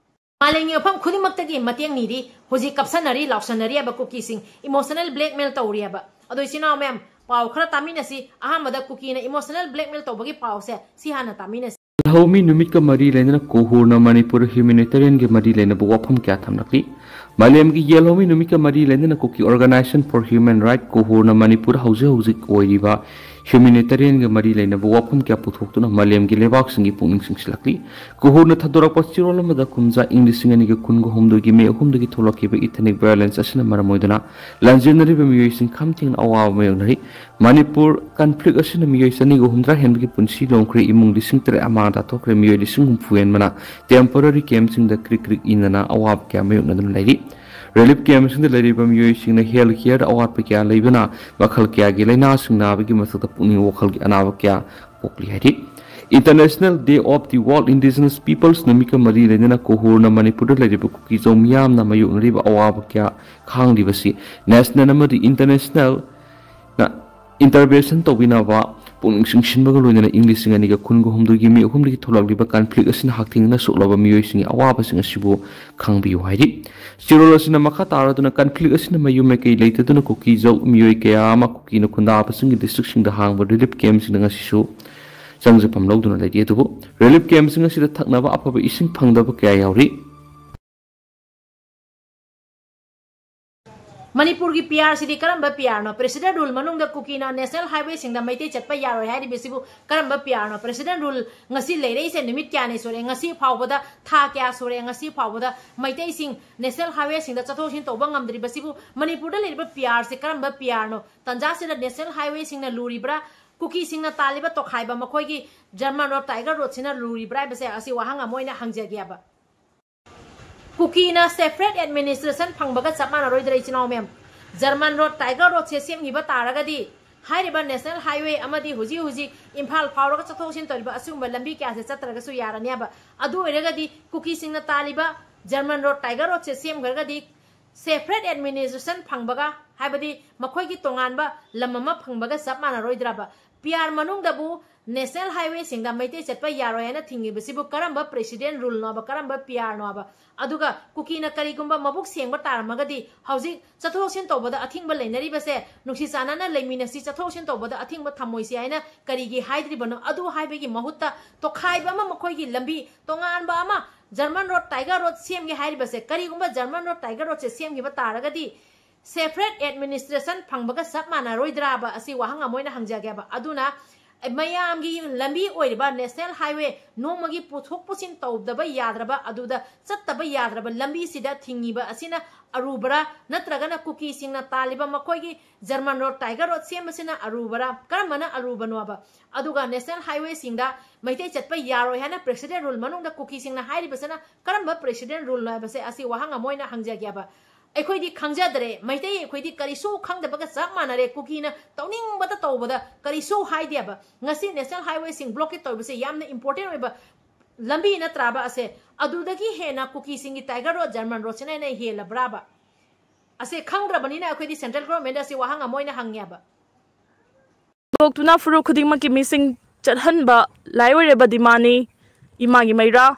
ꯃꯥꯂꯦꯝꯒꯤ ꯃꯐꯝ ꯈꯨꯗꯤꯡꯃꯛꯇꯒꯤ ꯃꯇꯦꯡ ꯅꯤꯔꯤ꯫ ꯍꯧꯖꯤꯛ ꯀꯞꯁꯟꯅꯔꯤ, ꯂꯥꯎꯁꯟꯅꯔꯤ ꯍꯥꯏꯕ ꯀꯨꯀꯤꯁꯤꯡ, emotional blackmail ꯇꯧꯔꯤ ꯍꯥꯏꯕ꯫ ꯑꯗꯣ ꯏꯆꯤꯟ ꯏꯅꯥꯎ ꯃꯌꯥꯝ, ꯄꯥꯎ ꯈꯔ ꯇꯥꯃꯤꯟꯅꯁꯤ꯫ ꯑꯍꯥꯟꯕꯗ ꯀꯨꯀꯤꯅ emotional blackmail ꯇꯧꯕꯒꯤ ꯄꯥꯎꯁꯦ ꯁꯤ ꯍꯥꯟꯅ ꯇꯥꯃꯤꯟꯅꯁꯤ꯫ ꯌꯦꯜꯍꯧꯃꯤ ꯅꯨꯃꯤꯠꯀ ꯃꯔꯤ ꯂꯩꯅꯅ ꯀꯣꯍꯨꯔꯅ ꯃꯅꯤꯄꯨꯔ humanitarian ꯒꯤ ꯃꯔꯤ ꯂꯩꯅꯕ ꯋꯥꯐꯝ ꯀꯌꯥ ꯊꯝꯂꯛꯂꯤ꯫ ꯃꯥꯂꯦꯝꯒꯤ ꯌꯦꯜꯍꯧꯃꯤ ꯅꯨꯃꯤꯠꯀ ꯃꯔꯤ ꯂꯩꯅꯅ ꯀꯨꯀꯤ Organisation for Human Right, ꯀꯣꯍꯨꯔꯅ Manipur ꯍꯧꯖꯤꯛ ꯍꯧꯖꯤꯛ ꯑꯣꯏꯔꯤꯕ ꯍ꯭ꯌꯨꯃꯦꯅꯤꯇꯦꯔꯤꯌꯟꯒ ꯃꯔꯤ ꯂꯩꯅꯕ ꯋꯥꯐꯝ ꯀꯌꯥ ꯄꯨꯊꯣꯛꯇꯨꯅ ꯃꯥꯂꯦꯝꯒꯤ ꯂꯩꯕꯥꯛꯁꯤꯡꯒꯤ ꯄꯨꯛꯅꯤꯡ ꯆꯤꯡꯁꯤꯜꯂꯛꯂꯤ꯫ ꯀꯨꯍꯨꯔꯅ ꯊꯥꯗꯣꯔꯛꯄ ꯆꯦꯔꯣꯜ ꯑꯃꯗ ꯀꯨꯝꯖꯥ ꯏꯪ ꯂꯤꯁꯤꯡ ꯑꯅꯤꯒ ꯀꯨꯟꯒ ꯍꯨꯝꯗꯣꯏꯒꯤ ꯃꯦ ꯑꯍꯨꯝꯗꯒꯤ ꯊꯣꯛꯂꯛꯈꯤꯕ ethnic violence ꯑꯁꯤꯅ ꯃꯔꯝ ꯑꯣꯏꯗꯨꯅ ꯂꯥꯟꯖꯦꯟꯅꯔꯤꯕ ꯃꯤꯑꯣꯏꯁꯤꯡ ꯈꯝ ꯊꯦꯡꯅ ꯑꯋꯥꯕ ꯃꯥꯌꯣꯛꯅꯔꯤ꯫ ꯃꯅꯤꯄꯨꯔ conflict ꯑꯁꯤꯅ ꯃꯤꯑꯣꯏ ꯆꯅꯤꯒ ꯍꯨꯝꯗ꯭ꯔꯥ ꯍꯦꯟꯕꯒꯤ ꯄꯨꯟꯁꯤ ꯂꯣꯝꯈ꯭ꯔꯦ, ꯏꯃꯨꯡ ꯂꯤꯁꯤꯡ ꯇꯔꯦꯠ ꯑꯃꯥꯡ ꯇꯥꯊꯣꯛꯈ꯭ꯔꯦ, ꯃꯤꯑꯣꯏ ꯂꯤꯁꯤꯡ ꯍꯨꯝꯐꯨ ꯍꯦꯟꯕꯅ temporary campꯁꯤꯡꯗ ꯀ꯭ꯔꯤꯛ ꯀ꯭ꯔꯤꯛ ꯏꯟꯅꯅ ꯑꯋꯥꯕ ꯀꯌꯥ ꯃꯥꯌꯣꯛꯅꯗꯨꯅ ꯂꯩꯔꯤ꯫ Relief campꯁꯤꯡꯗ ꯂꯩꯔꯤꯕ ꯃꯤꯑꯣꯏꯁꯤꯡꯅ health careꯗ ꯑꯋꯥꯠꯄ ꯀꯌꯥ ꯂꯩꯕꯅ ꯃꯈꯜ ꯀꯌꯥꯒꯤ ꯂꯥꯏꯅꯥꯁꯤꯡ ꯅꯥꯕꯒꯤ ꯃꯊꯛꯇ ꯄꯨꯛꯅꯤꯡ ꯋꯥꯈꯜꯒꯤ ꯑꯅꯥꯕ ꯀꯌꯥ ꯄꯣꯛꯂꯤ ꯍꯥꯏꯔꯤ꯫ International Day of the World Indigenous Peoples ꯅꯨꯃꯤꯠꯀ ꯃꯔꯤ ꯂꯩꯅꯅ ꯀꯨꯍꯨꯔꯅ ꯃꯅꯤꯄꯨꯔꯗ ꯂꯩꯔꯤꯕ ꯀꯨꯀꯤꯖꯧ ꯃꯤꯌꯥꯝꯅ ꯃꯥꯌꯣꯛꯅꯔꯤꯕ ꯑꯋꯥꯕ ꯀꯌꯥ ꯈꯥꯡꯂꯤꯕꯁꯤ national ꯑꯃꯗꯤ internationalꯅ intervention ꯇꯧꯕꯤꯅꯕ ꯄꯨꯛꯅꯤꯡ ꯆꯤꯡꯁꯤꯟꯕꯒ ꯂꯣꯏꯅꯅ ꯏꯪ ꯂꯤꯁꯤꯡ ꯑꯅꯤꯒ ꯀꯨꯟꯒ ꯍꯨꯝꯗꯣꯏꯒꯤ ꯃꯦ ꯑꯍꯨꯝꯗꯒꯤ ꯊꯣꯛꯂꯛꯂꯤꯕ conflict ꯑꯁꯤꯅ ꯍꯛꯊꯦꯡꯅꯅ ꯁꯣꯛꯂꯕ ꯃꯤꯑꯣꯏꯁꯤꯡꯒꯤ ꯑꯋꯥꯕꯁꯤꯡ ꯑꯁꯤꯕꯨ ꯈꯪꯕꯤꯌꯨ ꯍꯥꯏꯔꯤ꯫ ꯆꯦꯔꯣꯜ ꯑꯁꯤꯅ ꯃꯈꯥ ꯇꯥꯔꯗꯨꯅ conflict ꯑꯁꯤꯅ ꯃꯌꯨꯝ ꯃꯀꯩ ꯂꯩꯇꯗꯨꯅ ꯀꯨꯀꯤꯖꯧ ꯃꯤꯑꯣꯏ ꯀꯌꯥ ꯑꯃ ꯀꯨꯀꯤꯅ ꯈꯨꯟꯗꯥꯕꯁꯤꯡꯒꯤ districtꯁꯤꯡꯗ ꯍꯥꯡꯕ relief campꯁꯤꯡꯗ ꯉꯁꯤꯁꯨ ꯆꯪꯖꯐꯝ ꯂꯧꯗꯨꯅ ꯂꯩꯔꯤ꯫ ꯑꯗꯨꯕꯨ relief campꯁꯤꯡ ꯑꯁꯤꯗ ꯊꯛꯅꯕ ꯑꯐꯕ ꯏꯁꯤꯡ ꯐꯪꯗꯕ ꯀꯌꯥ ꯌꯥꯎꯔꯤ꯫ ꯃꯅꯤꯄꯨꯔꯒꯤ ꯄꯤ ꯑꯥꯔꯁꯤꯗꯤ ꯀꯔꯝꯕ ꯄꯤ ꯑꯥꯔꯅꯣ? President rule ꯃꯅꯨꯡꯗ ꯀꯨꯀꯤꯅ national highwayꯁꯤꯡꯗ ꯃꯩꯇꯩ ꯆꯠꯄ ꯌꯥꯔꯣꯏ ꯍꯥꯏꯔꯤꯕꯁꯤꯕꯨ ꯀꯔꯝꯕ ꯄꯤ ꯑꯥꯔꯅꯣ? President rule ꯉꯁꯤ ꯂꯩꯔꯛꯏꯁꯦ ꯅꯨꯃꯤꯠ ꯀꯌꯥꯅꯤ ꯁꯨꯔꯦ? ꯉꯁꯤ ꯐꯥꯎꯕꯗ, ꯊꯥ ꯀꯌꯥ ꯁꯨꯔꯦ? ꯉꯁꯤ ꯐꯥꯎꯕꯗ ꯃꯩꯇꯩꯁꯤꯡ national highwayꯁꯤꯡꯗ ꯆꯠꯊꯣꯛ ꯆꯠꯁꯤꯟ ꯇꯧꯕ ꯉꯝꯗ꯭ꯔꯤꯕꯁꯤꯕꯨ ꯃꯅꯤꯄꯨꯔꯗ ꯂꯩꯔꯤꯕ ꯄꯤ ꯑꯥꯔꯁꯦ ꯀꯔꯝꯕ ꯄꯤ ꯑꯥꯔꯅꯣ? ꯇꯟꯖꯥꯁꯤꯗ national highwayꯁꯤꯡꯅ ꯂꯨꯔꯤꯕ꯭ꯔꯥ? ꯀꯨꯀꯤꯁꯤꯡꯅ ꯇꯥꯜꯂꯤꯕ ꯇꯣꯈꯥꯏꯕ ꯃꯈꯣꯏꯒꯤ German road, Tiger roadꯁꯤꯅ ꯂꯨꯔꯤꯕ꯭ꯔꯥ ꯍꯥꯏꯕꯁꯦ ꯑꯁꯤ ꯋꯥꯍꯪ ꯑꯃ ꯑꯣꯏꯅ ꯍꯪꯖꯒꯦꯕ꯫ ꯀꯨꯀꯤꯅ separate administration ꯐꯪꯕꯒ ꯆꯞ ꯃꯥꯟꯅꯔꯣꯏꯗ꯭ꯔꯥ, ꯏꯆꯤꯟ ꯏꯅꯥꯎ ꯃꯌꯥꯝ? German road, Tiger roadꯁꯦ ꯁꯦꯝꯈꯤꯕ ꯇꯥꯔꯒꯗꯤ ꯍꯥꯏꯔꯤꯕ national highway ꯑꯃꯗꯤ ꯍꯧꯖꯤꯛ ꯍꯧꯖꯤꯛ ꯏꯝꯐꯥꯜ ꯐꯥꯎꯔꯒ ꯆꯠꯊꯣꯛ ꯆꯠꯁꯤꯟ ꯇꯧꯔꯤꯕ ꯑꯁꯤꯒꯨꯝꯕ ꯂꯝꯕꯤ ꯀꯌꯥꯁꯦ ꯆꯠꯇ꯭ꯔꯒꯁꯨ ꯌꯥꯔꯅꯦꯕ꯫ ꯑꯗꯨ ꯑꯣꯏꯔꯒꯗꯤ ꯀꯨꯀꯤꯁꯤꯡꯅ ꯇꯥꯜꯂꯤꯕ German road, Tiger roadꯁꯦ ꯁꯦꯝꯈ꯭ꯔꯒꯗꯤ separate administration ꯐꯪꯕꯒ, ꯍꯥꯏꯕꯗꯤ ꯃꯈꯣꯏꯒꯤ ꯇꯣꯉꯥꯟꯕ ꯂꯝ ꯑꯃ ꯐꯪꯕꯒ ꯆꯞ ꯃꯥꯟꯅꯔꯣꯏꯗ꯭ꯔꯕ? ꯄꯤ ꯑꯥꯔ ꯃꯅꯨꯡꯗꯕꯨ national highwayꯁꯤꯡꯗ ꯃꯩꯇꯩ ꯆꯠꯄ ꯌꯥꯔꯣꯏ ꯍꯥꯏꯅ ꯊꯤꯡꯉꯤꯕꯁꯤꯕꯨ ꯀꯔꯝꯕ president ruleꯅꯣꯕ, ꯀꯔꯝꯕ ꯄꯤ ꯑꯥꯔꯅꯣꯕ? ꯑꯗꯨꯒ ꯀꯨꯀꯤꯅ ꯀꯔꯤꯒꯨꯝꯕ ꯃꯕꯨꯛ ꯁꯦꯡꯕ ꯇꯥꯔꯝꯃꯒꯗꯤ ꯍꯧꯖꯤꯛ ꯆꯠꯊꯣꯛ ꯆꯠꯁꯤꯟ ꯇꯧꯕꯗ ꯑꯊꯤꯡꯕ ꯂꯩꯅꯔꯤꯕꯁꯦ, ꯅꯨꯡꯁꯤ ꯆꯥꯟꯅꯅ ꯂꯩꯃꯤꯟꯅꯁꯤ, ꯆꯠꯊꯣꯛ ꯆꯠꯁꯤꯟ ꯇꯧꯕꯗ ꯑꯊꯤꯡꯕ ꯊꯝꯃꯣꯏꯁꯤ ꯍꯥꯏꯅ ꯀꯔꯤꯒꯤ ꯍꯥꯏꯗ꯭ꯔꯤꯕꯅꯣ? ꯑꯗꯨ ꯍꯥꯏꯕꯒꯤ ꯃꯍꯨꯠꯇ ꯇꯣꯈꯥꯏꯕ ꯑꯃ, ꯃꯈꯣꯏꯒꯤ ꯂꯝꯕꯤ ꯇꯣꯉꯥꯟꯕ ꯑꯃ, German road, Tiger road ꯁꯦꯝꯒꯦ ꯍꯥꯏꯔꯤꯕꯁꯦ, ꯀꯔꯤꯒꯨꯝꯕ German road, Tiger roadꯁꯦ ꯁꯦꯝꯈꯤꯕ ꯇꯥꯔꯒꯗꯤ Separate administration ꯐꯪꯕꯒ ꯆꯞ ꯃꯥꯟꯅꯔꯣꯏꯗ꯭ꯔꯥꯕ ꯑꯁꯤ ꯋꯥꯍꯪ ꯑꯃ ꯑꯣꯏꯅ ꯍꯪꯖꯒꯦꯕ꯫ ꯑꯗꯨꯅ ꯃꯌꯥꯝꯒꯤ ꯂꯝꯕꯤ ꯑꯣꯏꯔꯤꯕ National Highway ꯅꯣꯡꯃꯒꯤ ꯄꯨꯊꯣꯛ ꯄꯨꯁꯤꯟ ꯇꯧꯗꯕ ꯌꯥꯗ꯭ꯔꯕ, ꯑꯗꯨꯗ ꯆꯠꯇꯕ ꯌꯥꯗ꯭ꯔꯕ ꯂꯝꯕꯤꯁꯤꯗ ꯊꯤꯡꯉꯤꯕ ꯑꯁꯤꯅ ꯑꯔꯨꯕꯔꯥ, ꯅꯠꯇ꯭ꯔꯒꯅ ꯀꯨꯀꯤꯁꯤꯡꯅ ꯇꯥꯜꯂꯤꯕ ꯃꯈꯣꯏꯒꯤ German Road, Tiger Road ꯁꯦꯝꯕꯁꯤꯅ ꯑꯔꯨꯕꯔꯥ? ꯀꯔꯝꯕꯅ ꯑꯔꯨꯕꯅꯣꯕ? ꯑꯗꯨꯒ National Highwayꯁꯤꯡꯗ ꯃꯩꯇꯩ ꯆꯠꯄ ꯌꯥꯔꯣꯏ ꯍꯥꯏꯅ President Rule ꯃꯅꯨꯡꯗ ꯀꯨꯀꯤꯁꯤꯡꯅ ꯍꯥꯏꯔꯤꯕꯁꯤꯅ ꯀꯔꯝꯕ President Ruleꯅꯣ ꯍꯥꯏꯕꯁꯦ ꯑꯁꯤ ꯋꯥꯍꯪ ꯑꯃ ꯑꯣꯏꯅ ꯍꯪꯖꯒꯦꯕ꯫ ꯑꯩꯈꯣꯏꯗꯤ ꯈꯪꯖꯗ꯭ꯔꯦ, ꯃꯩꯇꯩ ꯑꯩꯈꯣꯏꯗꯤ ꯀꯔꯤꯁꯨ ꯈꯪꯗꯕꯒ ꯆꯞ ꯃꯥꯟꯅꯔꯦ꯫ ꯀꯨꯀꯤꯅ ꯇꯧꯅꯤꯡꯕꯗ ꯇꯧꯕꯗ ꯀꯔꯤꯁꯨ ꯍꯥꯏꯗꯦꯕ꯫ ꯉꯁꯤ National Highwayꯁꯤꯡ blockade ꯇꯧꯔꯤꯕꯁꯦ ꯌꯥꯝꯅ important ꯑꯣꯏꯕ ꯂꯝꯕꯤ ꯅꯠꯇ꯭ꯔꯥꯕ ꯑꯁꯦ? ꯑꯗꯨꯗꯒꯤ ꯍꯦꯟꯅ ꯀꯨꯀꯤꯁꯤꯡꯒꯤ Tiger Road, German Roadꯁꯤꯅ ꯍꯦꯟꯅ ꯍꯦꯜꯂꯕ꯭ꯔꯥꯕ? ꯑꯁꯦ ꯈꯪꯗ꯭ꯔꯕꯅꯤꯅ ꯑꯩꯈꯣꯏꯗꯤ Central Government ꯑꯁꯤ ꯋꯥꯍꯪ ꯑꯃ ꯑꯣꯏꯅ ꯍꯪꯉꯦꯕ꯫ ꯊꯣꯛꯇꯨꯅ ꯐꯨꯔꯨꯞ ꯈꯨꯗꯤꯡꯃꯛꯀꯤ ꯃꯤꯁꯤꯡ ꯆꯠꯍꯟꯕ ꯂꯥꯏ ꯑꯣꯏꯔꯕ demandꯅꯤ ꯏꯃꯥꯒꯤ ꯃꯩꯔꯥ꯫